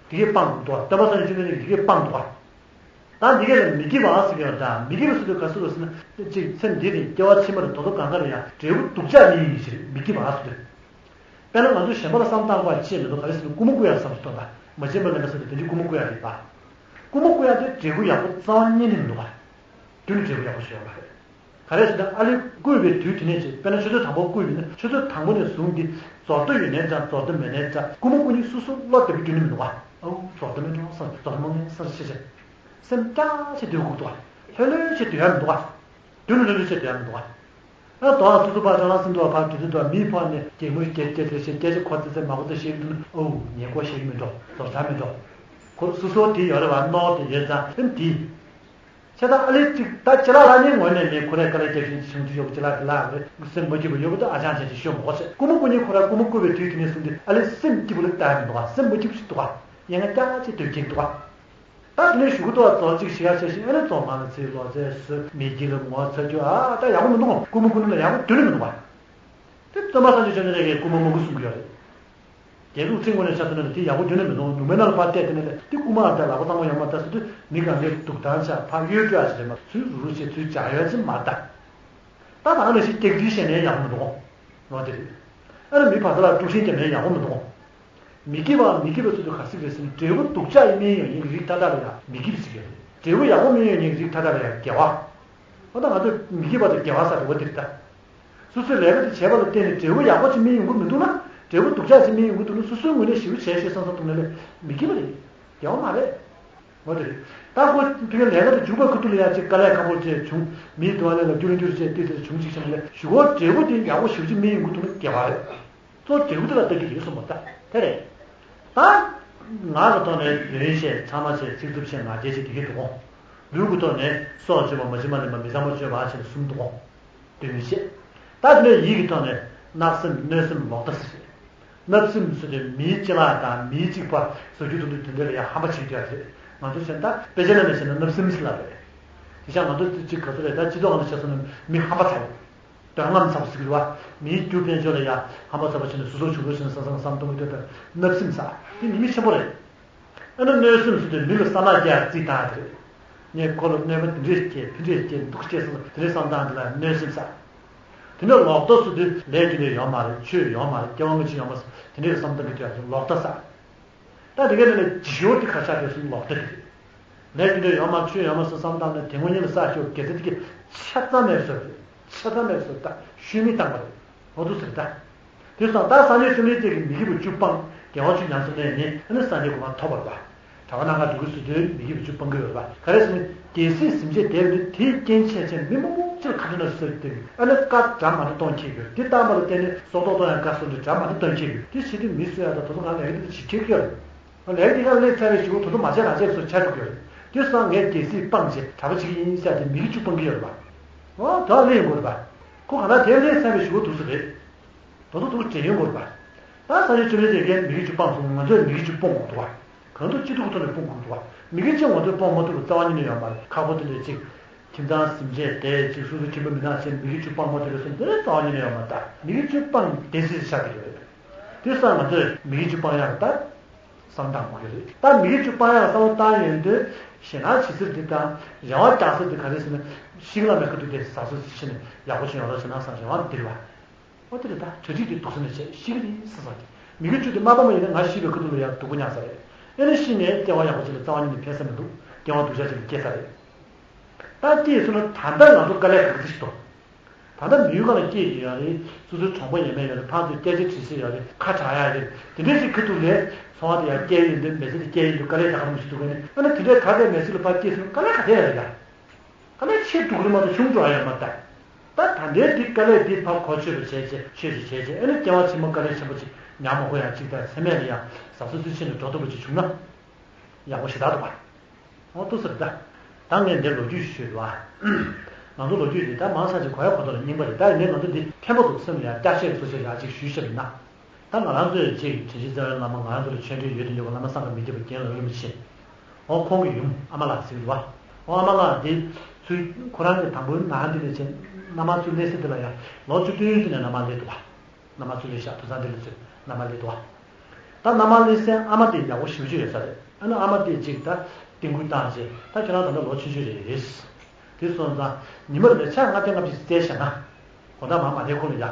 དེ་གས་སྤངས་འདུག་ག་སྟོན་པ་སངས་རྒྱས་བཅོམ་ལྡན་འདས་ཀྱིས་དེ་གས་སྤངས་འདུག་ག་ད་འདི་གས་ལ་མི་དགེ་བ་ཟེར་གྱི་ཡོད་ད། མི་དགེ་བ་ཟེར་དུས་ག་ཚོད་རེད་ཟེར་ན་ཅིག་སེམས་འདི་ནི་སྐྱེ་བ་ཕྱི་མར་དོ་དོ་གང་ག་ལ་ཡང་འབྲས་བུ་སྡུག་ཅག་ནི་ཡིན་ཞེས་མི་དགེ་བ་ཟེར་དུས། དཔེར་ན་ང་ཚོ་གཞན་པ་ལ་བསམ་བཏང་དགོས་པ་ཅི་མི་འདུག་ག་རེ་ཟེར་ན་རྐུ་མ་རྐུ་ཡག་བསམ་སུ་གཏོང་དང་མ་བྱིན་པ་ལེན་པ་ཟེར་དུས་དེ་འདྲའི་རྐུ་མ་རྐུ་ཡག་རེད་པ། རྐུ་མ་རྐུ་ཡག་དེ་འབྲས་བུ་ཡག་པོ་རྩ་བ་ཉིད་ནས་མི་འདུག་ག་དུས་ནི་འབྲས་བུ་ཡག་པོ་ཞིག་ཡོད་མ་རེད། ག་རེ་ཟེར་ན་ཨ་ལས་བརྐུས་པའི་དུས་དེ་ནས་ཅིག་དཔེར་ན་ཆུ་ཚོད་དང་པོ་བརྐུས་པ་ཡིན་ན་ཆུ་ཚོད་དང་པོ་ནས་བཟུང་སྟེ་རྫོགས་མཐའ་ཡོད་ནའི་འདྲ་རྫོགས་མཐའ་མེད་ནའི་འདྲ་རྐུ་མ་རྐུ་མཁན་སོ་སོ་བློ་བདེ་པོ་རྒྱུ་ནི་མི་འདུག་ག་ཨོ་རྫོགས་མཐའ་མེད་འགྲོ་བསམ་རྫོགས་མཐའ་མ་ངན་བསམ་ཤེས་བྱས། སེམས་སྐྱག་བྱས་སྡོད་དགོས་འདུག་ག་ལྷོད་ལྷོད་བྱས་སྡོད་ཡ་མི་འདུག་ག་དུས་ནི་ལྷོད་ལྷོད་བྱས་སྡོད་ཡ་མི་འདུག་ག་ཨ་དོ་ཨ་སོ་སོ་ཕར་ཅང་ལ་སེམས་འདུག་བ་ཕར་དུས་ཚོད་འདུག་བ་མིའི་ཕོག་ནས་སྐྱེ་དངོས་སྐྱེ་སྐྱེ་ཚེ་ཞེས་སྐད་ཆ་ཁོ་ཚེ་ཚེ་མ་གོ་ཚེ་ཞེས་འདུག་ན་ཨོ་ཉེས་སྐོར་ཞེས་མི་འགྲོ་རྫོགས་ཚར་མི་འགྲོ། ཁོ་སོ་སོ་དེ་ཡོད་རེད་བ་ནོར་དེ་ཡོད་ཙང་ཨེམ་དེ། ཆེ་ད་ཨ་ལེ་གཅིག་ད་ཅི་ལ་ལ་ནི་ངོས་ནས་ངས་ཁོ་རའི་དཀའ་ལས་རྒྱབ་བཞིན་བྱུང་དུ་ཡོད་ཅི་ལ་དེ་ལ་རེད་སེམས་མ་སྐྱིད་པ་ཡོད་པ་ད་ཨ་ཅང་ཅན་ཅིག་ཤོད་མི་དགོས་ཟེར་རྐུ་མ་རྐུ་མཁན་ཁོ་ར་རྐུ་མ་རྐུ་བའི་དུས་དེ་ནས་བཟུང་སྟེ་ཨ་ལེ་སེམས་སྐྱིད་པོ་ལ་ལྟ་ཡ་མི་འདུག་ག་སེམས་མ་སྐྱིད་པོ་ཞིག་འདུག་ག་ཡ་ང་སྐྱག་ཅིག་སྡོད་ཀྱིན་འདུག་ག་ད་དེ་ནས་ཞུ་གི་འདུག་བ་རྫོགས་གཅིག་ཞིག་ཡ་ཆ་ཞིག་ཨ་ནི་རྫོགས་མ་ལ་ཚེ་ལོ་ཚེ་སུ་མི་དགེ་ལ་ངོ་ཚ་རྒྱུ་ཨ་ད་ཡག་པོ་མི་འདུག་ག་རྐུ་མ་རྐུ་ནི་ལ་ཡག་པོ་དོན་ནི་མི་འདུག་ག་དེ་སྟོན་པ་སངས་རྒྱས་བཅོམ་ལྡན་འདས་ཀྱིས་རྐུ་མ་མ་རྐུ་གསུང་གི་ཡོད་རེད། རྒྱལ་ཚུགས་ཚིག་ངོ་ནས་ཆ་མཚོན་ན་དེ་ཡག་པོ་རྒྱུ་ནི་མི་འདུག་ནུ་མའི་ནང་ལ་ཕར་བལྟས་དེ་ནས་དེ་རྐུ་མ་ཨ་ད་ལག་པ་གཙང་མ་ཡོང་མ་ད་ཟེར་དུས་མི་གང་གའི་སྡུག་ཐང་ཆགས་ཕར་གཡོལ་སྤྲོད་ཨ་ཞིག་རེད་མ་ཚུལ་རུ་རུ་བྱེད་ཚུལ་བྱ་ཡོད་ཅི་མ་ད། ད་ད་ནང་བཞིན་སྐྱག་རྫུན་བཤད་ནས་ཡག་པོ་མི་འདུག་འོ་དེ་རེད། ཨ་ནི་མི་བར་ཐག་ལ་དཀྲུག་ཤིང་རྒྱབ་ནས་ཡག་པོ་མི་འདུག་མི་དགེ་བ་མི་དགེ་བ་ཚུལ་དུ་ག་ཟིག་རེད་ཟེར་ན་འབྲས་བུ་སྡུག་ཅག་ཡིན་མིན་ཡང་ཡིན་གྱི་རིགས་མཐའ་དག་ལ་ཡང་མི་དགེ་བ་ཟེར་གྱི་རེད། འབྲས་བུ་ཡག་པོ་མིན་ཡང་ཡིན་གྱི་རིགས་མཐའ་དག་ལ་ཡང་དགེ་བ། འོ་ད་ང་ཚོས་མི་དགེ་བ་དང་དགེ་བ་ཟེར་བ་དེ་རེད་ད། སོ་སོའི་ལས་ཀ་དེ་བྱས་པ་ལ་བརྟེན་ནས་འབྲས་བུ་ཡག་པོ་ཅིག་སྨིན་ཡོང་གི་མི་འདུག་ན། འབྲས་བུ་སྡུག་ཅག་ཅིག་སྨིན་ཡོང་གི་འདུག་ན་སོ་སོའི་ངོས་ནས་ཞེ་པོ་བྱས་ཤེས་བསམ་བསམ་གཏོང་ན་ལས་མི་དགེ་བ་རེད། དགེ་བ་མ་རེད། འོ་དེ་རེད། ད་ཁོ་དེ་ག་ལས་ཀ་དེ་འཇུག་པའི་ཁ་ཐུག་ལ་ཡ་གཅིག་དཀའ་ལས་ཁག་པོ་བྱས་བྱུང་། མིའི་འདུན་པ་ལས་ལ་བསྐྱུར་འགྱུར་བྱས་ཏི་ཏི་བྱུང་གཅིག་བྱས་ནས་གཞུག་གུ་འབྲས་བུ་དེ་ཡག་པོ་ཞེ་པོ་ཅིག་སྨིན་ཡོང་གི་འདུག་ན་དགེ་བ་རེད། གཙོ་བོ་འབྲས་བུ་དེ་ལ་ལྟ་རྒྱུ་དེ་ཡོད་གསུངས་པ་ད་དེ་རེད། ད་ངག་གི་ཐོག་ནས་འདོན་བཤད་ཕྱག་མ་བྱས་ཚིག་རྩུབ་བཤད་ང་རྒྱལ་བྱེད་དེ་གའི་འདུག་གོ། ལུས་ཀྱི་ཐོག་ནས་སྲོག་གཅོད་པ་མ་བྱིན་པ་ལེན་པ་མི་ཚངས་པ་སྤྱོད་པ་བྱས་ནས་གསུམ་འདུག་གོ། འདོན་བཤད། ད་དེ་ནས་ཡིད་ཀྱི་ཐོག་ནས་བརྣབ་སེམས་གནོད་སེམས་ལོག་ལྟ་ཟེར། བརྣབ་སེམས་ཟེར་དུས་མིའི་སྤྱི་བླ་དང་མིའི་གཅིག་པ་ཟེར་རྒྱུ་དེ་འདྲ་དེ་འདྲ་ལ་ཡང་ཧམ་པ་བྱེད་རྒྱུ་ཡ་རེད། ང་ཚོ་བྱས་ན་ད་དཔེ་ཆ་ནང་ནས་བཤད་ན་བརྣབ་སེམས་ཟེར་ལབ་རེད། དེ་བཞག་ང་ཚོ་གཅིག་ག་ཚོད་རེད། ད་སྤྱི་ཚོགས་ནང་བཤད་སོང་ན་མི་ཧམ་པ་ཚ་བོ། འདོད་རྔམ་ཚ་བོ་ཟེར་གྱི་རེད་བ། མིའི་རྒྱུ་དཔལ་འབྱོར་ལ་ཡང་ཧམ་པ་ཚ་བོ་བྱས་ནས་ཟུར་ཟུར་ཆུང་ཆུང་བྱས་ནས་བསམ་བསམ་བསམ་གཏོང་གི་འདོད་པའི་བརྣབ་སེམས་ཟེར་དེ་ནི་མི་ཆེན་པོ་རེད། ཨ་ནི་གནོད་སེམས་ཟེར་དུས་མི་ལ་བསམ་བློ་རྒྱག་རྩིས་བཏང་དེ་རེད། ངས་ཁོ་ལ་གནོད་པ་འདི་འདྲས་སྐྱེལ་དེ་འདྲས་སྐྱེལ་སྡུག་སྐྱེལ་སོང་དེ་འདྲས་བསམ་བཏང་དེ་ལ་གནོད་སེམས་ཟེར། དེ་འདྲ་ལོག་ལྟ་ཟེར་དུས་ལས་རྒྱུ་འབྲས་ཡོད་མ་རེད། ཆོས་ཡོད་མ་རེད། སྐྱེ་བ་སྔ་ཕྱི་ཡོད་མ་རེད། དེ་འདྲས་བསམ་བཏང་གི་དུས་ལོག་ལྟ་ཟེར། ད་དེ་ག་ནས་ནས་ལྗིད་ཤོར་དེ་ག་ཆགས་དུས་སུ་ལོག་ལྟ་དེ་རེད། ལས་རྒྱུ་འབྲས་ཡོད་མ་ཆོས་ཡོད་མ་ཟེར་བསམ་བཏང་ནས་དེ་སྔོན་ཉིན་ལ་ས་ཞོག་དགེ་རྩ་དེ་གི་ཆ་ཚང་མེད་བཟོ་རེད། ཆ་ཚང་མེད་བཟོ་ད་ཤུལ་མི་བཏང་བ་རེད། འོ་འདུག་ཟེར་ད། དེ་སོང་ད་སངས་རྒྱས་བཅོམ་ལྡན་འདས་ཀྱིས་མི་དགེ་བ་བཅུ་སྤངས། དགེ་བ་བཅུ་ཉམས་སུ་ལེན་ནས་ཨ་ནི་སངས་རྒྱས་གོ་འཕང་ཐོབ་པ་རེད་པ། གྲྭ་པ་གནང་ག་འགྲོ་གི་ཟེར་དུས་མི་དགེ་བ་བཅུ་སྤང་གི་ཡོད་རེད་པ། ག་རེ་ཟེར་ན་རྒྱལ་སྲིད་ཟིན་བྱས་དེ་ནི་དེའི་རྐྱེན་བྱས་བྱས་ནས་མི་མང་པོ་ཅིག་ཁ་འདོན་ན་ཟེར་ཏེ་ཨ་ནི་བཀའ་འདྲ་མ་འདྲ་གཏོང་ཁྱེར་ཡོད། དེ་བཏང་བ་ལ་བརྟེན་ནས་སྲོག་ཐོག་གཏོང་ཡང་དགའ་སོང་དུས་འདྲ་མ་འདྲ་གཏོང་ཁྱེར་ཡོད། དེ་བྱེད་དུས་མི་སུ་ཡང་ད་དོ་ཚོ་ང་ལས་འདི་བྱེད་ཁྱེར་གི་ཡོད་རེད། ལས་འདི་ག་ལས་ཚར་བའི་ཞུ་བ་དོ་ཚོ་མ་བྱས་རང་བྱས་སུ་ཆགས་འགྲོ་གི་ཡོད་རེད། དེ་སོང་ངས་རྒྱལ་སྲིད་སྤངས་བྱས་གྲྭ་པ་བྱེད་ཀྱི་ཡིན་ཟེར་ཏེ་མི་དགེ་བཅུ་སྤང་གི་ཡོད་རེད་པ། འོ་ད་ལས་ཡིན་དགོས་རེད་པ། ཁོ་ག་ན་དེ་ལས་ཚར་བའི་ཞུ་བ་དུས་སུ་རེད། དོ་ཚོ་དུ་དྲན་ཡོང་དགོས་རེད་པ། ད་སངས་རྒྱས་བཅོམ་ལྡན་འདས་ཀྱིས་མི་དགེ་བཅུ་སྤངས་སོང་། ང་ཚོས་མི་དགེ་བཅུ་སྤོང་དགོས་འདུག་བ། གང་ཐུབ་ཅི་ཐུབ་ཀྱི་ཐོག་ནས་སྤོང་དགོས་འདུག་བ། མི་དགེ་ཅན་ང་ཚོས་སྤོང་མ་ཐུབ་པ་རྩ་བ་ཉིད་ནས་ཡོད་མ་རེད། ཁག་པོ་དེ་འདྲ་ཅིག་ཁྱིམ་ཚང་ཟིན་བྱས་བསྡད་ཅིག་སོ་སོ་ཁྱིམ་པ་མི་ནག་ཅན་མི་དགེ་བཅུ་སྤང་མ་ཐུབ་པའི་སོང་དེ་རྩ་བ་ཉིད་ནས་ཡོད་མ་རེད། ད་མི་དགེ་བཅུ་སྤང་བདེན་ཚིག་ཆགས་ཀྱི་ཡོད་རེད། དེ་སོང་ང་ཚོས་མི་དགེ་བཅུ་སྤང་ཡག་ད་བསམ་བཏང་དགོས་ཀྱི་རེད། ད་མི་དགེ་བཅུ་སྤང་ཡག་བསམ་བློ་བཏང་ཡོང་དུས་ཞེ་སྡང་བྱེད་ཟེར་འདི་དང་རེ་བ་རྒྱག་ཟེར་འདི་ག་རེ་ཟེར་ན་ཤིང་ལ་མེ་ཁ་གཏུགས་ཏེ་ཟ་སོ་ཟེར་ཕྱིན་ནས་ཡག་པོ་བྱུང་ཡོང་ལ་ཟེར་ན་བསམ་རེ་བ་འདིར་བ། ཨོ་དེ་རེད། ད་གྲ་སྒྲིག་དེ་འདུག་ས་ནས་བྱས་ཤི་གི་རེད་ཟེར་ས་རེད། མི་དགེ་བཅུ་དེ་མ་སྤངས་པ་ཡིན་ན་ང་ཤི་བའི་ཁ་ཐུག་ལ་ཡང་སྡུག་པོ་མྱངས་ས་རེད། ཨེ་ནས་ཤི་ནས་སྐྱེ་བ་ཡག་པོ་ཅིག་ལ་རྩ་བ་ཉིད་ནས་ཕན་ས་མི་འདུག་སྐྱེ་བ་སྡུག་ཅག་ཅིག་ལ་སྐྱེ་ས་རེད། ད་སྐྱེས་སོང་ན་ད་ལྟ་ང་ཚོ་དཀའ་ལས་ག་ཚོད་ཞིག་འདུག་ད་ལྟ་མི་ཡུལ་ཁ་ལ་སྐྱེས་ཡོད་ཡ་རེད། སོ་སོའི་གྲོང་པ་ཡས་མས་ཡོད་རེད། ཕར་ཚུར་སྐད་ཆ་དྲིས་ས་ཡོད་རེད། ཁ་གྲག་ཡ་རེད། དེ་འདྲའི་ཞིག་ཁ་ཐུག་ལས་ཚོང་བ་དེ་ཡང་སྐྱེས་ཡོད་འདུག་མི་ཚེ་དེ་སྐྱེས་ཡོད་འདུག་དཀའ་ལས་རྒྱག་གི་མི་ཞིག་འདུག་ག་ནས་ཨ་ནི་དེ་འདྲའི་ག་གེ་མི་ཚེ་ལ་ཕར་སྐྱེས་སོང་ན་དཀའ་ལས་ག་དེ་ཡ་རེད་ཡ། དཀའ་ལས་ཆེ་སྡུག་རེད་མ་གཏོགས་ཆུང་འགྲོ་ཡ་ཡོད་མ་རེད། ད་ད་ལྟའི་འདི་དཀའ་ལས་འདི་ཕར་གོ་ཆོད་པ་བྱས་བྱས་ཆོད་ཅིག་བྱས་བྱས་ཨ་ནི་སྐྱེ་བ་ཕྱི་མ་དཀའ་ལས་ཆེན་པོ་ཅིག་མྱངས་མ་དགོས་ཡ་ཅིག་ད་མཚན་མེད་ལ་ཡ་ཟ་སོ་སོའི་ཆེད་དུ་འགྲོ་ཐུབ་པ་ཅིག་བྱུང་ན་ཡག་པོ་ཞེ་དྲག་འདུག་བ། འོ་ཏོ་ཟེར་ད། ད་ངས་འདིར་ལོ་རྒྱུས་ཤིག་ཞུས་འདུག་ཨ། ང་ཚོ་ལོ་རྒྱུས་འདི་ད་མང་ས་ཅིག་གོ་ཡ་གོ་ཐོག་ལ་རྙིང་པ་རེད། ད་ཡིན་ནའི་ང་ཚོ་འདི་ཕན་པོ་འདུག་སེམས་ལ་ཡ་བསྐྱར་བཤད་ཀྱི་བཟོ་བྱས་ཡག་ཅིག་ཞུས་ཤེས་པ་ཡིན་ན། ད་ང་རང་ཚོའི་ཅིག་དྲིན་ཅན་རྩ་བའི་བླ་མ་ང་རང་ཚོ་ལ་ཆོས་འབྲེལ་ཡོད་དུ་ཡོད་པ་བླ་མ་སངས་རྒྱས་མི་བསྐྱོད་པ་རྒན་ལགས་རིན་པོ་ཆེ། འོ་ཁོང་གི་ཡུམ་ཨ་མ་ལགས་ཟེར་གྱི་འདུག་བ། འོ་ཨ་མ་ལགས་འདི་ཚུལ་ཁོ་རང་གི་དང་པོའི་ནང་འདི་ནས་བྱས་མནའ་མ་ཚུལ་སླེབས་ས་འདི་ལ་ཡ་ལོ་བཅུ་བདུན་ཙམ་ནས་མནའ་མ་སླེབས་འདུག་བ། མནའ་མ་ཚུལ་སླེབས་ཤག་དུད་ཚང་འདི་ལ་ཚུལ་མནའ་མ་སླེབས་འདུག་བ། ད་མནའ་མ་སླེབས་སའི་ཨ་མ་དེ་ཡག་པོ་ཞེ་པོ་ཅིག་ཡོད་ས་རེད། ཨ་ནི་ཨ་མ་དེས་ཅིག་ད་རྟིང་སྐུལ་བཏང་རྗེས་ད་ཁྱོད་རང་ད་ལྟ་ལོ་ཆུང་ཆུང་རེད། དེ་སོང་ཙང་ཉི་མ་རེ་ལ་ཕྱག་ལྔ་བརྒྱ་ལྔ་བརྒྱ་ཞིག་བཙལ་བཞག་ན། དགོང་དག་མར་མ་བསྡད་གོང་ལ་ཡ།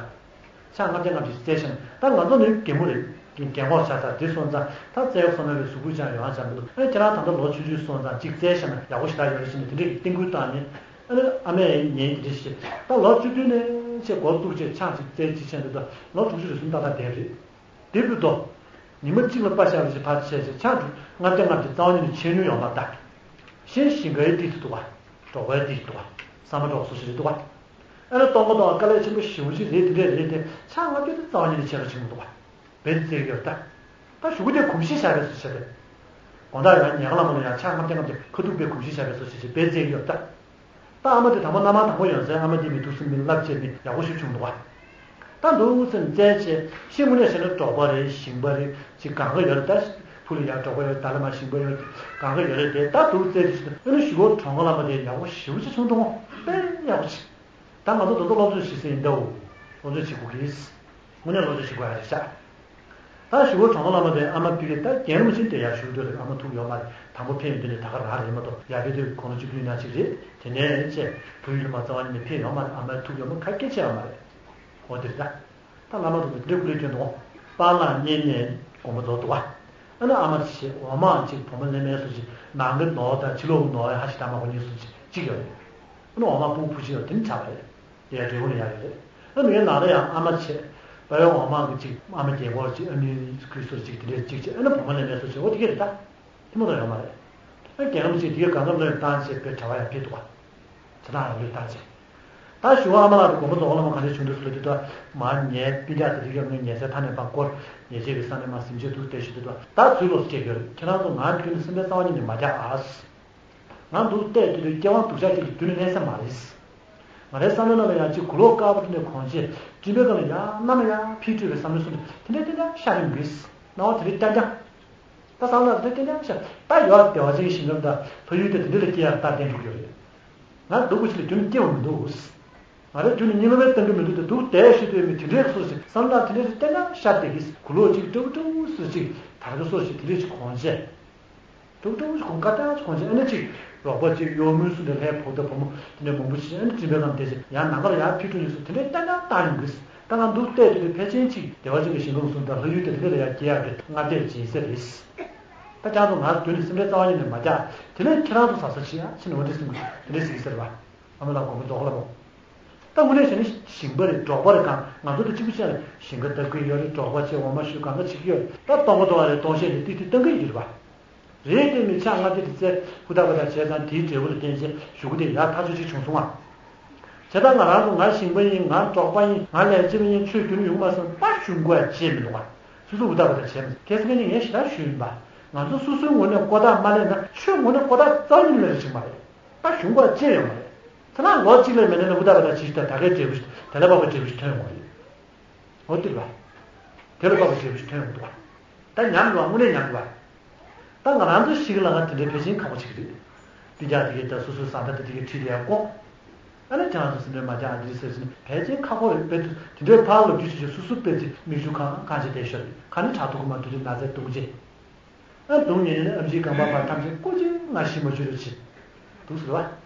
ཕྱག་ལྔ་བརྒྱ་ལྔ་བརྒྱ་ཞིག་བཙལ་བཞག་ན་ད་ང་ཚོ་ནི་རྒན་མོ་རེད། རྒན་གོག་ཆགས་ཚར། དེ་སོང་ཙང་ད་བཙལ་ཡག་སོང་ན་བའི་གཟུགས་པོ་ཅང་ཡོང་ཡག་ཅང་མི་འདུག་ཨ་ཁྱེད་རང་ད་ལྟ་ལོ་ཆུང་ཆུང་སོང་ཙང་ཅིག་བཙལ་བཞག་ན་ཡག་པོ་ཞེ་དྲག་ཡོད་རེད་ཟེར་ནས་དེ་འདྲས་ཀྱི་རྟིང་སྐུལ་བཏང་ནས། ཨ་ནི་ཨ་མས་ཉན་དེ་འདྲས་བྱས། ད་ལོ་བཅུ་བདུན་ནས་ཆེ་འགོ་བཙུགས་བྱས་ཕྱག་ཅིག་བཙལ་ཅིག་བྱས་འདུག་ད་ལོ་དྲུག་ཅུ་རེ་གསུམ་ཏག་ཏག་བསྡད་རེད། དེ་བུ་དོ། ཉི་མ་གཅིག་ལ་པ་ཤ་རེ་ཞིག་ཕར་ཆད་ཅིག་ཕྱག་དྲུག་ལྔ་བརྒྱ་ལྔ་བརྒྱ་རྩ་བ་ཉིད་ནས་ཆད་མྱོང་ཡོད་མ་རེད་ད། གཞན་ཞིང་ཁའི་ཏིག་ཏུ་འདུག་བ། འབྲོག་པའི་ཏིག་ཏུ་འདུག་བ། ས་མ་འབྲོག་སོ་སོ་རེད་འདུག་བ། ཨ་ནི་སྟོང་པ་སྟོང་བ་དཀའ་ལས་ཆེན་པོ་ཞེ་པོ་ཅིག་རེད། དེ་འདྲས་རེད་དེ་ཕྱག་ལྔ་བརྒྱ་དེ་རྩ་བ་ཉིད་ནས་ཆད་པ་ཆེན་པོ་འདུག་བ། བེད་སྤྱོད་ཡོད་ད། ད་གཞུག་གུ་དེ་གོམས་གཤིས་བཞག་པའི་བཟོ་བྱས་ཏེ། དགོང་དག་ཡང་ཉལ་ཁ་ལ་མ་ལ་ཡང་ཕྱག་ལྔ་བརྒྱ་ལྔ་བརྒྱ་ཁ་ཐུག་པའི་གོམས་གཤིས་བཞག་པའི་བཟོ་བྱས་ཏེ་བེད་སྤྱོད་ཡོད་ད། ད་ཨ་མ་དེ་དང་པོ་མནའ་མ་དང་པོ་ཡོང་ཚེ་ཨ་མ་དེ་མི་ཐུག་སེམས་མི་རླབས་བྱས་ནི་ཡག་པོ་ཞིག་བྱུང་འདུག་བ། ད་འདུག་སེམས་བཙལ་བྱས་ཤི་དངོས་གནས་བྱས་ན་འབྲོག་པ་རེད། ཞིང་པ་རེད། ཅིག་གང་ག་ཡོད་རེད་ད། ཕུ་ལ་ཡང་འབྲོག་པ་ཡོད་རེད། ད་ལ་མ་ཞིང་པ་ཡོད་རེད། གང་ག་ཡོད་རེད་དེ་ད་འདུག་བཙལ་དུས་ཨ་ནི་གཞུག་གུ་གྲོང་ཁ་ལ་མ་དེ་ཡག་པོ་ཞེ་པོ་ཅིག་བྱུང་འདུག་དཔེ་ཡག་པོ་ཅིག་ད་ང་ཚོ་ད་ལྟ་སློབ་སྦྱོང་བྱེད་སྲིད་ཡིན་འདའོ། སློབ་སྦྱོང་བྱེད་དགོས་ཀྱི། དངོས་གནས་སློབ་སྦྱོང་བྱེད་དགོས་ཡ་རེད་ཤག་ད་ཞུ་བོ་གྲོང་ཁ་བླ་མ་དེ་ཨ་མ་ཕ་གི་ད་རྒན་རིན་པོ་ཆེ་དེ་ཡར་བཞུགས་འདོད་རེད། ཨ་མ་ཐུག་ཡོད་མ་རེད། དང་པོ་ཕེབས་ཡོང་དུས་ནས་ད་ག་རང་རེད་མ་གཏོགས་ཡར་ཕེབས་དུས་ཁོང་ལོ་བཅུ་བདུན་ནང་ཅིག་རེད། དེ་ནས་བཅས་བོད་ཡུལ་ལ་མ་རྩ་བ་ཉིད་ནས་ཕེབས་ཡོད་མ་རེད། ཨ་མ་ཐུག་ཡོད་མ་ག་གེ་བྱས་ཡོད་མ་རེད། འོ་དེ་རེད་ད། ད་བླ་མ་དེ་ཚོ་འདྲེ་ཀུ་ལེ་སྐྱོན་འདུག་པཱ་ལགས་བསྙེན་གནས་དགོངས་པ་རྫོགས་འདུག་བ། ཨ་ནི་ཨ་མ་ཞེས་འོ་མ་གཅིག་བུ་མོ་ལེན་མེད་སོ་ཅིག་ནང་གི་ནོར་དང་ཕྱི་ལོགས་ཀྱི་ནོར་ཧ་ཤི་ད་མ་གོ་ཉེས་སོ་ཅིག་གཅིག་ཡོད་རེད། ཨ་ནི་འོ་མ་སྤུ་གུ་བུ་གཅིག་ཡོད་དེ་ནི་ཆགས་པ་རེད། དེ་ཡང་འབྲས་བུ་ལ་ཡག་ཡོད་རེད། ཨ་ནི་ངའི་ནང་ལ་ཡང་ཨ་མ་བྱས། པ་ཡོང་འོ་མ་གི་གཅིག་ཨ་མ་རྒན་གོག་གཅིག་ཨ་ནི་ཁུལ་སོ་ཅིག་དེ་འདྲས་གཅིག་བྱས། ཨ་ནི་བུ་མོ་ལེན་མེད་སོ་ཅིག་འོ་དེ་ག་རེད་ད། ཐིམ་པ་དང་ཡོད་མ་རེད། ཨ་རྒན་ལགས་ཅིག་དེའི་གང་འཚམ་ལོས་བཏང་བྱས་པའི་གྲྭ་པ་ཡང་ཕེབས་འདུག་བ། བྱ་བཏང་ཡང་ལོས་བཏང་བྱས། ད་ཞུ་བ་ཨ་མ་ལགས་དང་མགོན་པོ་རྫོང་དཀར་ལྷ་མོ་ག་འདྲ་བྱུང་འདུག་ཟེར་ལབ་དུས། ད་མ་ངའི་སྤུན་ཀྱག་དེ་དུས་ཀྱང་ངའི་ཉལ་སའི་མཐའ་ནས་ཕར་བསྐོར། ཉལ་ཆས་ཀྱི་ས་ནས་མར་གཟིམ་ཆས་འདུག་བལྟས་ཞུ་དུས། ད་ཚུར་ལོག་སྐྱེལ་གྱི་ཡོད་རེད། ཁྱེད་རང་ཚོ་ང་རྒྱུན་ནས་སེམས་ཁྲལ་རྩ་བ་ཉིད་ནས་མ་རྒྱག་ཨ། ང་འདུག་བལྟས་དུས་དུས་སྐྱེ་དབང་སྡུག་ཅག་ཅིག་གི་རྒྱུན་ནས་གནས་ས་མ་རེད། ང་རའི་བསམ་བློའི་ནང་ལ་ཡང་ཅིག་གུ་ལོག་དཀར་པོ་དེ་ནས་གོན་ཆས་སྤྲིན་པའི་སྒང་ལ་ཡང་གནམ་ལ་ཡང་འཕུར་འགྲོ་བའི་བསམ་བློ་གསུམ་དེ་འདྲའི་ཏན་ཏན་ཤར་ཡོང་གི་རེད། སྣང་བ་དེ་འདྲའི་ཏན་ཏན། ད་བསམ་བློ་དེ་འདྲའི་ཏན་ཏན་ཤར། ད་ཡོད་བདེ་བ་ཅན་གྱི་ཞིང་ཁམས་དང་ལྷ་ཡུལ་དེ་དེ་འདྲ་ལ་སྐྱེ་ཡག་ད་བསྟན་འགྲོ་གི་ཡོད་རེད། ང་སྡུག་པོ་ཞིག་ལ་རྒྱུན་ནས་སྐྱེ་བ་མི་འདུག་ང་རང་རྒྱུན་ནས་གཉིད་ལོག་པའི་གཏམ་རྒྱུད་མི་འདུག་ད་སྡུག་བསྡད་ཤི་དུས་མི་དེ་འདྲའི་སོ་ཞིག་བསམ་བློ་དེ་འདྲའི་ཏན་ཏན་ཤར་བསྡད་ཀྱི། གུ་ལོག་ཅིག་སྤྲོ་བོ་སྤྲོ་བོ་སོ་ཅིག་དར་གྱི་སོ་ཞིག་དེ་འདྲའི་ཅིག་གོན་ཆས། སྤྲོ་བོ་སྤྲོ་བོ་ཞིག་གོན། དཀར་ཏང་ཅིག་གོན་ཆས། ཨ་ནི་ཅིག་རོགས་པ་ཅིག་གཡོག་མོ་སུ་འདྲ་ལྷའི་བུ་དང་བུ་མོ་དེ་འདྲའི་མང་པོ་ཞིག་ཨ་ནི་སྤྲིན་པའི་སྒང་བསྡད་ཅིག་ཡང་ནམ་མཁའ་ལ་ཡར་འཕུར་འགྲོ་ཡོད་སོ་དེ་འདྲའི་ཏན་ཏན་བཏང་ཡོང་གི། ད་ང་འདུག་བལྟས་དུས་དུས་ཕལ་ཆེར་ཅིག་བདེ་བ་ཅན་གྱི་ཞིང་ཁམས་གསུམ་དང་ལྷ་ཡུལ་དེ་དེ་འདྲ་ལ་ཡར་སྐྱེ་ཡག་གི་སྔ་ལྟས་སྦྱིན་སྲེག་རེད། ད་ཀྱང་ཚོ་ང་རྒྱུན་ནས་སེམས་ཁྲལ་རྩ་བ་ཉིད་ནས་མ་རྒྱག་དེ་ལས་ཁྱེད་རང་ཚོ་ཟ་ས་བྱེད་ཡ་ཕྱིན་ནས་འོ་འདྲ་སེམས་ཀྱི་དེ་འདྲ་ཟིག་ཟེར་བ། ཨ་མ་ལགས་མགོན་པོ་རྫོང་དཀར་ལྷ་མོ། ད་དངོས་གནས་བྱས་ན་ཞིང་པ་རེད། འབྲོག་པ་རེད། གང་ང་ཚོ་དང་གཅིག་པ་བྱས་ན་ཞིང་ཁ་བཏབ་ཀྱི་ཡོད་རེད། འབྲོག་པ་བྱས་འོ་མ་བཤུ་གང་ག་བྱེད་ཀྱི་ཡོད་རེད། ད་སྟོང་པ་སྟོང་བ་རེད། སྟོང་བཤད་ནས་ཏིག་ཏིག་བཏང་གི་ཡོད་རེད་པ། རེད་དེ་མི་ཆགས་ང་དེ་དེ་ཚེ་ཧུར་ཐག་པ་དང་བྱས་ཙང་དེའི་འབྲས་བུ་ལ་བརྟེན་བྱས་གཞུག་གུ་དེ་ཡག་ཐག་ཆོད་ཅིག་བྱུང་སོང་ང་། བྱས་ཙང་ང་རང་ཚོ་ང་ཞིང་པ་ཡིན། ང་འབྲོག་པ་ཡིན། ང་ལས་བྱེད་པ་ཡིན། ཆོས་རྒྱུན་ཡོང་མ་སོང་པ་ཞུ་དགོས་ཡ་བྱས་མི་འདུག་ག་སོ་སོ་ཧུར་ཐག་པ་དང་བྱས་མི་སོང་། གལ་སྲིད་ངས་ངས་ཞེ་དྲག་ཞུས་ཡིན་པ། ང་ཚོ་སོ་སོའི་ངོས་ནས་ཀོ་ཐག་མ་ལེན་ན་ཆོས་ངོས་ནས་ཀོ་ཐག་རྩ་བ་ཉིད་ནས་ལེན་ཆོག་མ་རེད། ད་གཞུང་པ་ཅི་ཡོད་མ་རེད། ཚེ་ན་ལོ་གཅིག་ལས་མེད་ན་ལ་ཧུར་ཐག་པ་དང་ཅིག་ད་ད་གའི་འབྲས་བུ་ཞིག་དེ་ལས་པ་པ་འབྲས་བུ་ཞིག་ཐོན་ཡོང་བ་རེད། འོ་དེ་རེད་པ། དེ་ལས་པ་པ་འབྲས་བུ་ཞིག་ཐོན་ཡོང་འདུག་པ། ད་ཉམས་འགྲོ་བ་དངོས་གནས་ཉམས་འགྲོ་བ། ད་ང་རང་ཚོ་ཞིག་ལ་ང་དེ་འདྲའི་ཕལ་ཆེར་ཁག་པོ་ཅིག་རེད། སྤུན་ཀྱག་དེ་གའི་ད་སོ་སོའི་བཟའ་ཟླ་དེ་དེ་གའི་ཁྲིད་དེ་ཡར་བསྐོང་། ཨ་ནི་ཁྱེད་རང་ཚོ་སེམས་ཁྲལ་མ་རྒྱག་ཨ་འདི་ཟེར་ཟིན་ཕལ་ཆེར་ཁག་པོ་རེད། དཔེ་དེ་འདྲའི་ཕར་ལོག་རྒྱུ་ཞིག་ཞིག་སོ་སོ་དཔེ་ཅིག་མིག་ཆུ་གང་གང་བྱས་བསྡད་ཤོར་རེད། ཁ་ནི་ཁྲག་ཐུག་གི་མ་འདུག་དེ་ན་ཚའི་སྡུག་ཅེ། ཨ་སྡུག་ཉེ་ཉེ་ནི་ཨམ་ཆིའི་རྐང་པ་བར་ཐམས་ཅད་སྐུ་མཁྱེན་ང་ཤི་མ་བཅུག་རོགས་བྱེད། འདུག་ཟེར་བ།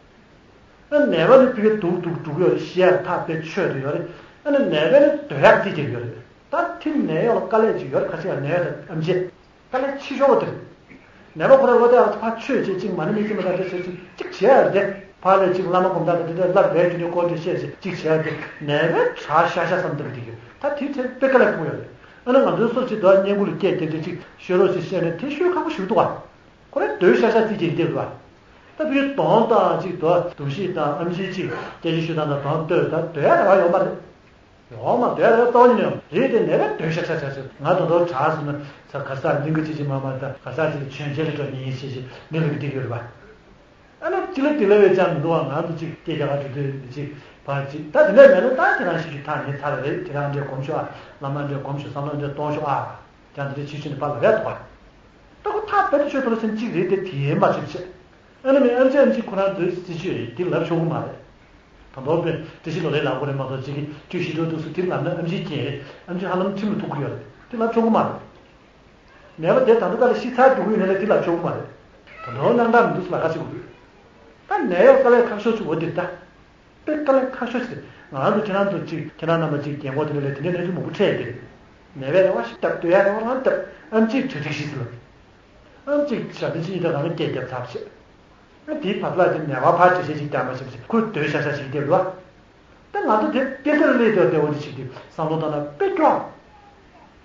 ཨ་ནད་པ་ནི་ཕ་གི་སྡུག་སྡུག་སྡུག་ཡོད་རེད། ཤི་ཡག་ཐག་དཔེ་ཆོད་དུ་ཡོད་རེད། ཨ་ནི་ནད་པས་ནི་སྡོད་ཡག་རྩིས་རྒྱག་ཡོད་རེད། ད་ཐིམ་ནད་གཡོག་ལ་དཀའ་ལས་ཅིག་ཡོད་རེད། ཁ་ཤས་ཡང་ནད་ཡོད་རེད། ཨམ་ཆི་དཀའ་ལས་ཆེ་ཤོས་པོ་དེ་རེད། ནད་པ་ཁོ་རང་བློ་བདེ་བ་ཕར་ཆོས་བྱེད་ཅིག་མ་ཎི་མི་ཅིག་མ་དང་དེ་བྱེད་ཅིག་ཅིག་བྱེད་ཡ་རེད་དེ། ཕར་ལས་ཅིག་བླ་མ་སྒོམ་ཐག་དང་དེ་འདྲ་ལབ་རེད། དེ་འདྲའི་སྐོར་དེ་བཤད་ཅིག་ཅིག་བྱེད་ཡ་རེད་དེ། ནད་པས་དྲག་ཤ་ཤ་བསམ་སྟངས་དེ་གི་ད་དེ་དེ་དཔེ་དཀའ་ལས་ཁག་པོ་ཡོད་རེད། ཨ་ནི་ང་ཚོའི་སོར་ཅིག་དོ་བརྙན་ཁུལ་ལ་སྐད་རྒྱབ་རྒྱབ་ཅིག་ཤོད་རོགས་ཅིག་བཤད་ནས་དེ་ཤོད་ཁག་པོ་ཞིག་འདུག་བ། ཁོ་རང་སྡོད་ཤག་ཤག་རྩིས་ཀྱིས་བསྡད་འདུག་བ། ད་བུའི་གདོང་དང་ཅིག་དོ་དུང་ཤིག་དང་ཨམ་ཆི་ཅིག་སྐད་ཆ་ཤོད་སྟངས་དང་གདོང་ལྟོས་ད་སྡོད་ཡ་རེ་བ་ཡོད་མ་རེད། ཡོད་མ་སྡོད་ཡ་རེ་བ་རྩ་བ་ཉིད་ནས་ཡོད་མ་རེད་དེ། ནད་པས་སྡོད་ཤག་ཤག་ཤག་ཤག་ང་དོ་དོ་དྲག་སོང་ན་ས་གར་སར་གླིང་ག་ཅིག་ཅིག་མ་མ་ད་གར་སར་ཅིག་ལ་མཆོད་མཇལ་ལ་འགྲོ་ཉིན་ཡིན་ཞེས་ཞེས་འདི་ལ་གི་བསྡད་ཡོད་རེད་བ། ཨ་ནི་ཅི་ལ་དེ་ལ་བས་ཅང་མི་འདུག་བ། ང་ཚོ་ཅིག་སྐད་རྒྱག་ག་འགྲོ་དུས་ཅིག་ཕར་ཅིག་ད་དེ་འདྲ་མེད་ན་ད་ཁྱེད་རང་ཞིག་གི་ཐག་ཉེ་ཚར་རེད། ཁྱེད་རང་འདྲས་སྒོམ་ཤོག་ཨ། བླ་མ་འདྲས་སྒོམ་ཤོག་བསམ་བློ་འདྲས་གཏོང་ཤོག་ཨ། ཀྱང་དེ་འདྲས་ཕྱི་ཕྱི་ནས་ཕར་ལབ་ཡ་འདུག་བ། ད་ཁོ་ཐག་རྦད་དེ་ཆོད་དོ་ལ་སེམས་གཅིག་རེད་དེ་དེ་ཡན་མ་ཆོད་ཆེ། ཨ་ནི་མི་ཨམ་ཆི་ཨམ་ཆི་ཁོ་རང་འདོད་སྲིད་ཆོད་རེད་དེ་ལབ་ཆོག་གི་མ་རེད། ད་མདོར་དཔེ་བཀྲ་ཤིས་ལོ་ལེགས་ལབ་དགོས་རེད་མ་གཏོགས་ཅིག་གིས་བཀྲ་ཤིས་འགྲོ་འདུག་སུ་དེ་ལབ་ན་ཨམ་ཆིའི་རྐྱེན་རེད། ཨམ་ཆི་ཧ་ལམ་ཁྲིམས་ལ་ཐུག་གི་ཡོད་རེད། དེ་ལབ་ཆོག་གི་མ་རེད། ནད་པ་དེ་ད་ལྟ་ད་ལ་ཤི་ཚར་འགྲོ་གི་ཡོད་ནའི་ལ་དེ་ལབ་ཆོག་གི་མ་རེད། ད་མདོར་སྣང་གྲགས་མི་འདུག་སུ་ལ་ཁ་ཤས་དགོས་འདུག་ད་ནད་གཡོག་དཀའ་ལས་ཁག་ཤོས་ཆུ་བོ་འདིར་ད། དཔེ་དཀའ་ལས་ཁག་ཤོས་ཤིག་རེད། ང་རང་ཚོ་ཁྱེད་རང་ཚོ་གཅིག་ཁྱེད་རང་རྣམ་པ་གཅིག་རྒན་གོག་དེ་འདྲ་ལས་དེ་འདྲའི་གནས་ཚུལ་མང་པོ་འཕྲད་ཡོད་ཀྱི་རེད། ནད་པས་རེ་བ་ཞིག་བཏབ་སྡོད་ཡ་རེ་བ་རང་བཏབ། ཨམ་ཆིས་གྲ་སྒྲིག་ཞིག་ཟེར་ལབ། ཨམ་ཆིས་ཞག་དེ་གཅིག་གཉིས་དང་གང་ལ་སྐད་བརྒྱབ་ཚར་བྱས། ཨ་དེའི་བར་ལ་དེ་ནད་པ་ཕར་འགྲེལ་བཤད་ཅིག་རྒྱག་མ་ཤེས་པ་ཞིག་ཁོས་སྡོད་ཤག་ཤག་ཞིག་བསྡད་འདུག་བ། ད་ང་ཚོ་དེ་དཔེ་དེར་སླེབས་སྡོད་བསྡད་འོ་དེ་ཞིག་དེ་བསམ་བློ་བཏང་ན་དཔེ་སྐྱོ།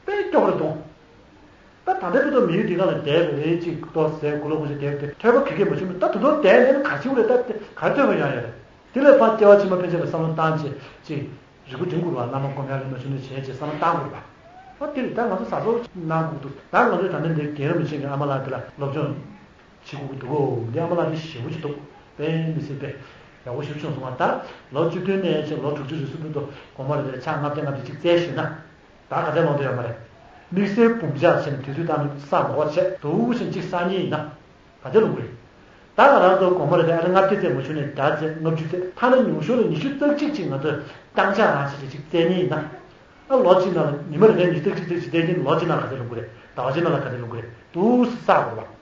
དཔེ་སྐྱོ་རེད་འདུག་ད་ད་ལྟའི་བར་དུ་མི་ཡུལ་འདི་ག་ལ་བསྡད་པ་རེད། ཅིག་ལྟོ་ཟས་གུ་ལོ་གུ་ཞིག་བསྡད་པ་དེ་ཐོས་པ་ག་གེ་མ་བྱུང་མེད། ད་དུ་དོ་བསྡད་ནས་ག་ཅིག་རེད། ད་དེ་ག་ཐོས་པ་ཡང་ཡོད་རེད། དེ་ལས་ཕར་སྐྱེ་བ་ཕྱི་མ་ཕན་ཆད་ལ་བསམ་བློ་བཏང་བྱས་ཅིག་རིག་པ་སྒྲིམ་དགོས་པ། བླ་མ་སྒོམ་ཡག་ལས་མ་བྱུང་ནས་བྱས་བྱས་བསམ་བློ་བཏང་དགོས་པ། ཨ་དེ་རེད། ད་ང་ཚོ་ཟ་སོགས་གནང་དགོས་འདུག་ད་ང་ཚོས་ད་ལྟ་འདིར་རྒན་རབས་མི་ཆེན་གྱི་ཨ་མ་ལགས་དེ་ལ་སློབ་སྦྱོང་བྱེད་དགོས་ཀྱི་འདུག་འདི་ཨ་མ་ལགས་འདི་ཞེ་པོ་ཅིག་འདུག་དཔེ་མི་སྲིད་པའི་ཡག་པོ་ཞིག་བྱུང་སོང་བ། ད་ལོ་བཅུ་བདུན་ནས་ཕྱིན་ལོ་དྲུག་ཅུ་རེ་ཟུང་བར་དུ་དགོང་མོ་རེ་རེ་ཕྱག་ལྔ་བརྒྱ་ལྔ་བརྒྱ་ཅིག་བཙལ་ཞུས་ན། ད་ག་ཚད་ལོང་དུ་ཡོད་མ་རེད། དམིགས་བསལ་འབུམ་ཕྱག་ཕྱིན་དུས་ཚོད་བཏང་ནས་བསགས་མ་དགོས་བྱས་འདུག་ཕྱིན་གཅིག་བསགས་ཉིན་ཡིན་ན། ག་ཚད་ལོང་གི་རེད། ད་ང་རང་ཚོ་དགོང་མོ་རེ་རེ་ཨ་རེ་ལྔ་བརྒྱ་ཙམ་མ་བྱུང་ནས་བརྒྱ་ཙམ་ལྔ་བཅུ་ཙམ་ཐ་ན་ཉུང་ཤོས་ལ་ཉི་ཤུ་རྩ་གཅིག་ཅིག་ང་ཚོས་བཏང་ཕྱག་རང་བྱས་ཅིག་བཙལ་ཉིན་ཡིན་ན། ཨ་ལོ་གཅིག་ནང་ལ་ཉི་མ་རེ་རེ་ཉི་ཤུ་རྩ་གཅིག་ཙམ་ཅིག་བཙལ་ཉིན་ལོ་གཅིག་ནང་ག་ཚད་ལོང་གི་རེད། ཟླ་བ་གཅིག་ནང་ལ་ག་ཚད་ལོང་གི་རེད། འདུག་སེ་བསགས་དགོས་རེད་པ།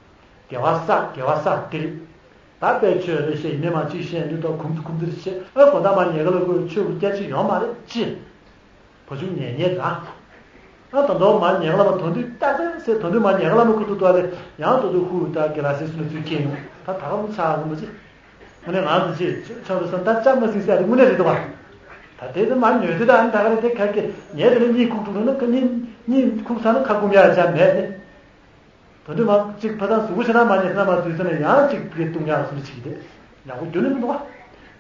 དགེ་བ་བསགས་དགེ་བ་བསགས་དེ་རེད། ད་དཔེ་ཆོས་རེ་བཤད་ཡིན་མིན་མ་གཅིག་བཤད་འདི་ལྟར་གུམ་ཚུ་གུམ་ཚུ་རེ་བཤད། ཨ་དགོང་དག་མ་ཉལ་ཁ་ལ་ཁོས་ཆོས་གུ་སྐྱ་ཅིག་ཡོང་མ་རེད་ཅི། བ་ཕྱུགས་ཉལ་ཉལ་དང་། ཨ་ད་དུང་མ་ཉལ་ཁ་ལ་མ་དོན་དུ་ཏག་ཏག་ཟེར། དོན་དུ་མ་ཉལ་ཁ་ལ་མ་ཁུ་ཐུག་ཏུ་ཨ་རེ་ཡང་དོ་དུ་ཧུ་ད་དགེ་ལ་སེ་སུ་ལ་ཚུལ་སྐྱེས་ཡོང་ད་ད་ག་མོ་ཚ་ག་མོ་ཅི། ཨ་ནི་ང་ཚོ་ཅི་ཆོག་རེ་སོང་ད་ཅག་མ་སིང་ཟེར་རེ་དངོས་གནས་རེད་འདུག་བ། ད་དེ་ཚོ་མ་ཉོས་དུས་ད་ཨ་ནི་ད་ག་རེ་དེ་ཁ་སྐད་ཉལ་དེ་ནི་གཉིད་ཁུག་ཐུག་ན་ཁ་གཉིད་གཉིད་ཁུག་ཚར་ན་ཁ་སྐུམ་ཡ་ཅག་མེད་ནི། ད་དུང་མ་གཅིག་ཕ་ཐང་གཟུགས་པོ་ཞེ་དྲག་མ་ཉལ་ས་མ་འཛུལ་ས་ནས་ཡང་གཅིག་གི་བཏུང་ཡག་སུ་འདྲ་བྱེད་ཀྱི་དེ་ཡག་པོ་རྒྱུ་ནི་མི་འདུག་བ།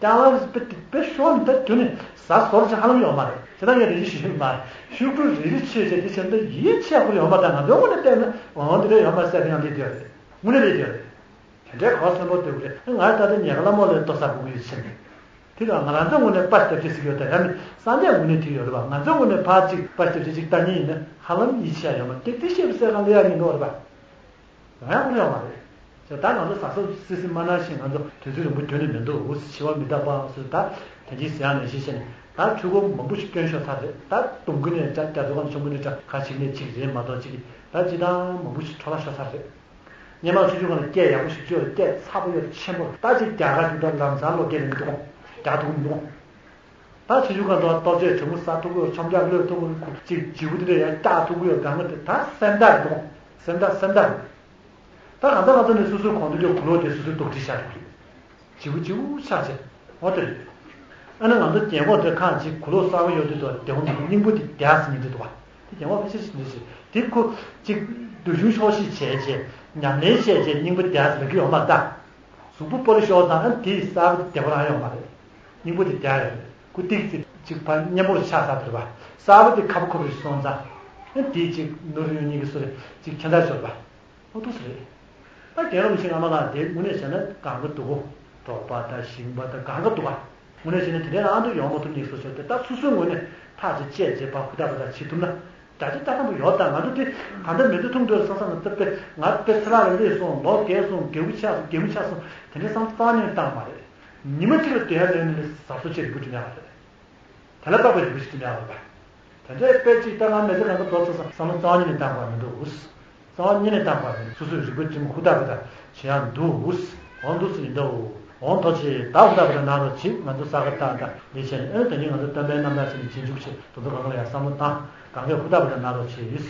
ཀྱང་ལ་དཔེ་དཔེ་ཤོར་ནི་ད་རྒྱུ་ནི་ཟ་ཟོར་ཅིག་ཧ་ལམ་ཡོད་མ་རེད། ཇི་ལྟར་ངས་རེ་ཞིག་ཞུ་གི་མ་རེད། ཤུགས་དྲུག་རེ་རེ་ཆོད་བྱས་དེ་བྱས་ན་ད་ཡིད་ཆེས་ཁུར་ཡོད་མ་རེད། ང་ཚོའི་ངོས་ནས་བལྟས་ན་འོང་དེ་འདྲ་ཡོད་མ་རེད་ཟེར་ཡང་སླེབས་ཡོད་རེད། དངོས་གནས་སླེབས་ཡོད་རེད། དེ་འདྲའི་གོ་སེམས་པོ་ལྟ་བུ་རེད། ང་ད་ལྟ་ཉལ་ཁ་ལ་མོ་ལ་ལྟོ་ཟ་དགོས་ཀྱི་ཕྱིན་ནས། དེ་ལ་ང་རང་ཚོའི་ངོས་ནས་པ་སྟབས་ཅིག་ཟིག་ཡོད་ད་ཡ་མི་སངས་རྒྱས་ངོས་ནས་དེ་ཡོད་རེད་པ། ང་ཚོའི་ངོས་ནས་ཕར་ཅིག་པ་སྟབས་ཅིག་ཅིག་ལྟ་ཉིན་ཡིན་ན་ཧ་ལམ་ཡིད་ཆེས་ཡོད་མ་རེད། དེ་ཤེས་པ་སེ་གང་ལ་ཡ་ཡིན་ནོ་རེད་པ། ཡང་ཡང་ཁུར་ཡོད་མ་རེད། ད་ང་ཚོ་ཟ་ཟོ་སི་སི་མ་ན་བཞིན་ང་ཚོ་དུས་ཚོད་རིང་པོ་རྒྱུན་ནས་མི་འདུག་འུ་ཟི་འཆི་བ་མི་རྟག་པ་སུ་ད་དེ་འདྲའི་ཟེར་ཡང་ནས་ཤེས་བྱས་ནས་ད་ཕྲུ་གུ་མང་པོ་ཞིག་སྐྱོན་ཤོར་ཚར་རེད། ད་དུང་གི་ནས་ཅག་རྒྱ་མཚོ་གང་ཆུང་གི་ནས་ཅག་ཁ་ཅིག་ནས་ཅིག་རེད་མ་གཏོགས་ཅིག་ད་ཅི་ད་མང་པོ་ཞིག་འཕྲོ་བརླག་ཤོར་ཚར་རེད། སྔོན་མ་ཆུང་ཆུང་སྒང་ལ་སྐད་ཡག་པོ་ཞིག་བཅོས་སྐད་ཚ་པོ་ཡོད་ཆེན་པོ་ད་ཅིག་རྒྱ་གར་འདུག་ད་ལམ་སང་ལོ་སྐད་ལ་མི་འདུག་རྒྱག་ཐུབ་མི་འདུག་ད་ཆུང་ཆུང་སྒང་ལ་ལྟོ་ཆས་གྲང་མོ་ཟ་ཐུབ་ཀྱི་ཡོད། ཆོམ་རྒྱག་གློད་ཐུབ་ཀྱི་ཡོད། ཅིག་བྱིའུ་དེ་འདྲ་ཡང་སྐྲག་ཐུབ་ཀྱི་ཡོད། སྒང་ག་དེ་ད་སེམས་ཐག་འདུག་སེམས་ཐག་སེམས་ཐག་རེད། ད་གང་ལྟར་ང་ཚོ་ནི་སོ་སོའི་གོང་དུ་ཀྱི་གུ་ལོག་དེ་སོ་སོའི་རྡོག་ཁྲེས་བཞག་འགྲོ་གི་རེད། བྱིའུ་བྱིའུ་ཆགས་ཆེ་འོ་དེ་རེད། ཨ་ནི་ང་ཚོ་རྒན་གོག་དེ་ཁ་ཅིག་གུ་ལོག་གསར་པ་ཡོད་དུས་དོ་བདེ་བོ་མི་འདུག་སྙིང་པོ་དེ་བདེ་ཟེར་ཉན་དུས་འདུག་བ། དེ་རྒན་གོག་ཕལ་ཆེར་ཞིག་འདུག་ཟེར་དེ་ཁོ་ཅིག་འདོད་ཆུང་ཤོག་ཤིག་བྱས་བྱས་ཉམས་ལེན་བྱས་བྱས་སྙིང་པོ་བདེ་ཟེར་ལབ་ཀྱི་ཡོད་མ་རེད་ད། གཟུགས་པོ་སྤོ་ལོ་ཤོར་ཙང་ཨ་དེ་གསར་པ་དེ་བདེ་བོ་རང་ཡོད་མ་རེད། སྙིང་པོ་དེ་བདེ་ཡོད་རེད། ཁོ་ཏིག་ཙི་ཅིག་ཕར་མཉེན་པོར་ཆགས་ཚར་དུས་བ། གསར་པ་དེ་ཁ་པོ་ཁ་པོ་རེ་སོང་ཙང་ཨ་དེ་ཅིག་ནོར་ཡོང་སྙིང་གི་སོ་རེ་ཅིག་ཁྱད་མཚར་ཤོར་བ། ཨོ་ཏོ་སི་རེད། ད་རྒན་རབས་ཆེན་ཨ་མ་ལགས་དེ་དངོས་གནས་བྱས་ན་གང་ག་འདུག་གོ། འབྲོག་པ་དང་ཞིང་པ་དང་གང་ག་འདུག་ག། དངོས་གནས་བྱས་ན་དེ་འདྲའི་ཨ་མདོ་ཡོང་མ་ཐུབ་ནས་སོ་སོ་དེ་ད་སོ་སོའི་ངོས་ནས་ཐག་ཅིག་བཅད་བྱས་པ་ཧུར་ཐག་ཧུར་ཐག་བྱེད་ཐུབ་ན་རྒྱ་ཆེ་ལྟ་ཐང་པོ་ཡོད། ད་ང་ཚོ་དེ་གང་འདྲ་མི་འདུག་ཐུང་འདོད་བསམ་བསམ་ན་ད་དཔེ་ང་དཔེ་ཚེ་ལ་རེ་རེ་སོང་ལོ་རྒས་སོང་རྒས་པོ་ཆགས་སོང་རྒས་པོ་ཆགས་སོང་དེ་འདྲའི་བསམ་རྩ་ནས་བཏང་མ་རེད། ཉི་མ་གཅིག་ལ་དེ་ཡར་ལེན་ནས་ཟ་སོ་ཆེ་རིག་པོ་འདྲ་ཡོད་རེད། དེ་ལ་དཔག་པའི་རིག་པ་ཞིག་ཏུ་མེད་པ་རེད་པ། དེ་འདྲའི་དཔེ་གཅིག་ལྟ་ང་མེད་ཚེ་གང་ག་རྡོ་ཚོ་བསམ་བློ་རྩ་བ་ཉིད་ནས་བཏང་དགོས་མི་འདུག་རྩ་བ་ཉིད་ནས་བཏང་དགོས་མི་འདུག་སོ་སོའི་རིག་པ་ཅིག་ཧུར་ཐག་ཧུར་ཐག་བྱེད་ཡག་འདུག་འོང་འདུག་སེ་ཡིན་འདུག་འོང་ཐོག་ཆེ་ད་ཧུར་ཐག་ཧུར་ཐག་གནང་རོགས་བྱེད། ང་ཚོ་ས་ག་ཏག་ཏག་ལས་བྱེད་ནས་ཨེ་ད་ཉིན་ང་ཚོ་སྟོན་པའི་རྣམ་ཐར་བྱས་ནས་རྗེས་འཇུག་བྱེད་དེ་ཚོ་གང་ག་ལ་ཡང་བསམ་བློ་བཏང་གང་གས་ཧུར་ཐག་ཧུར་ཐག་གནང་རོགས་བྱེད།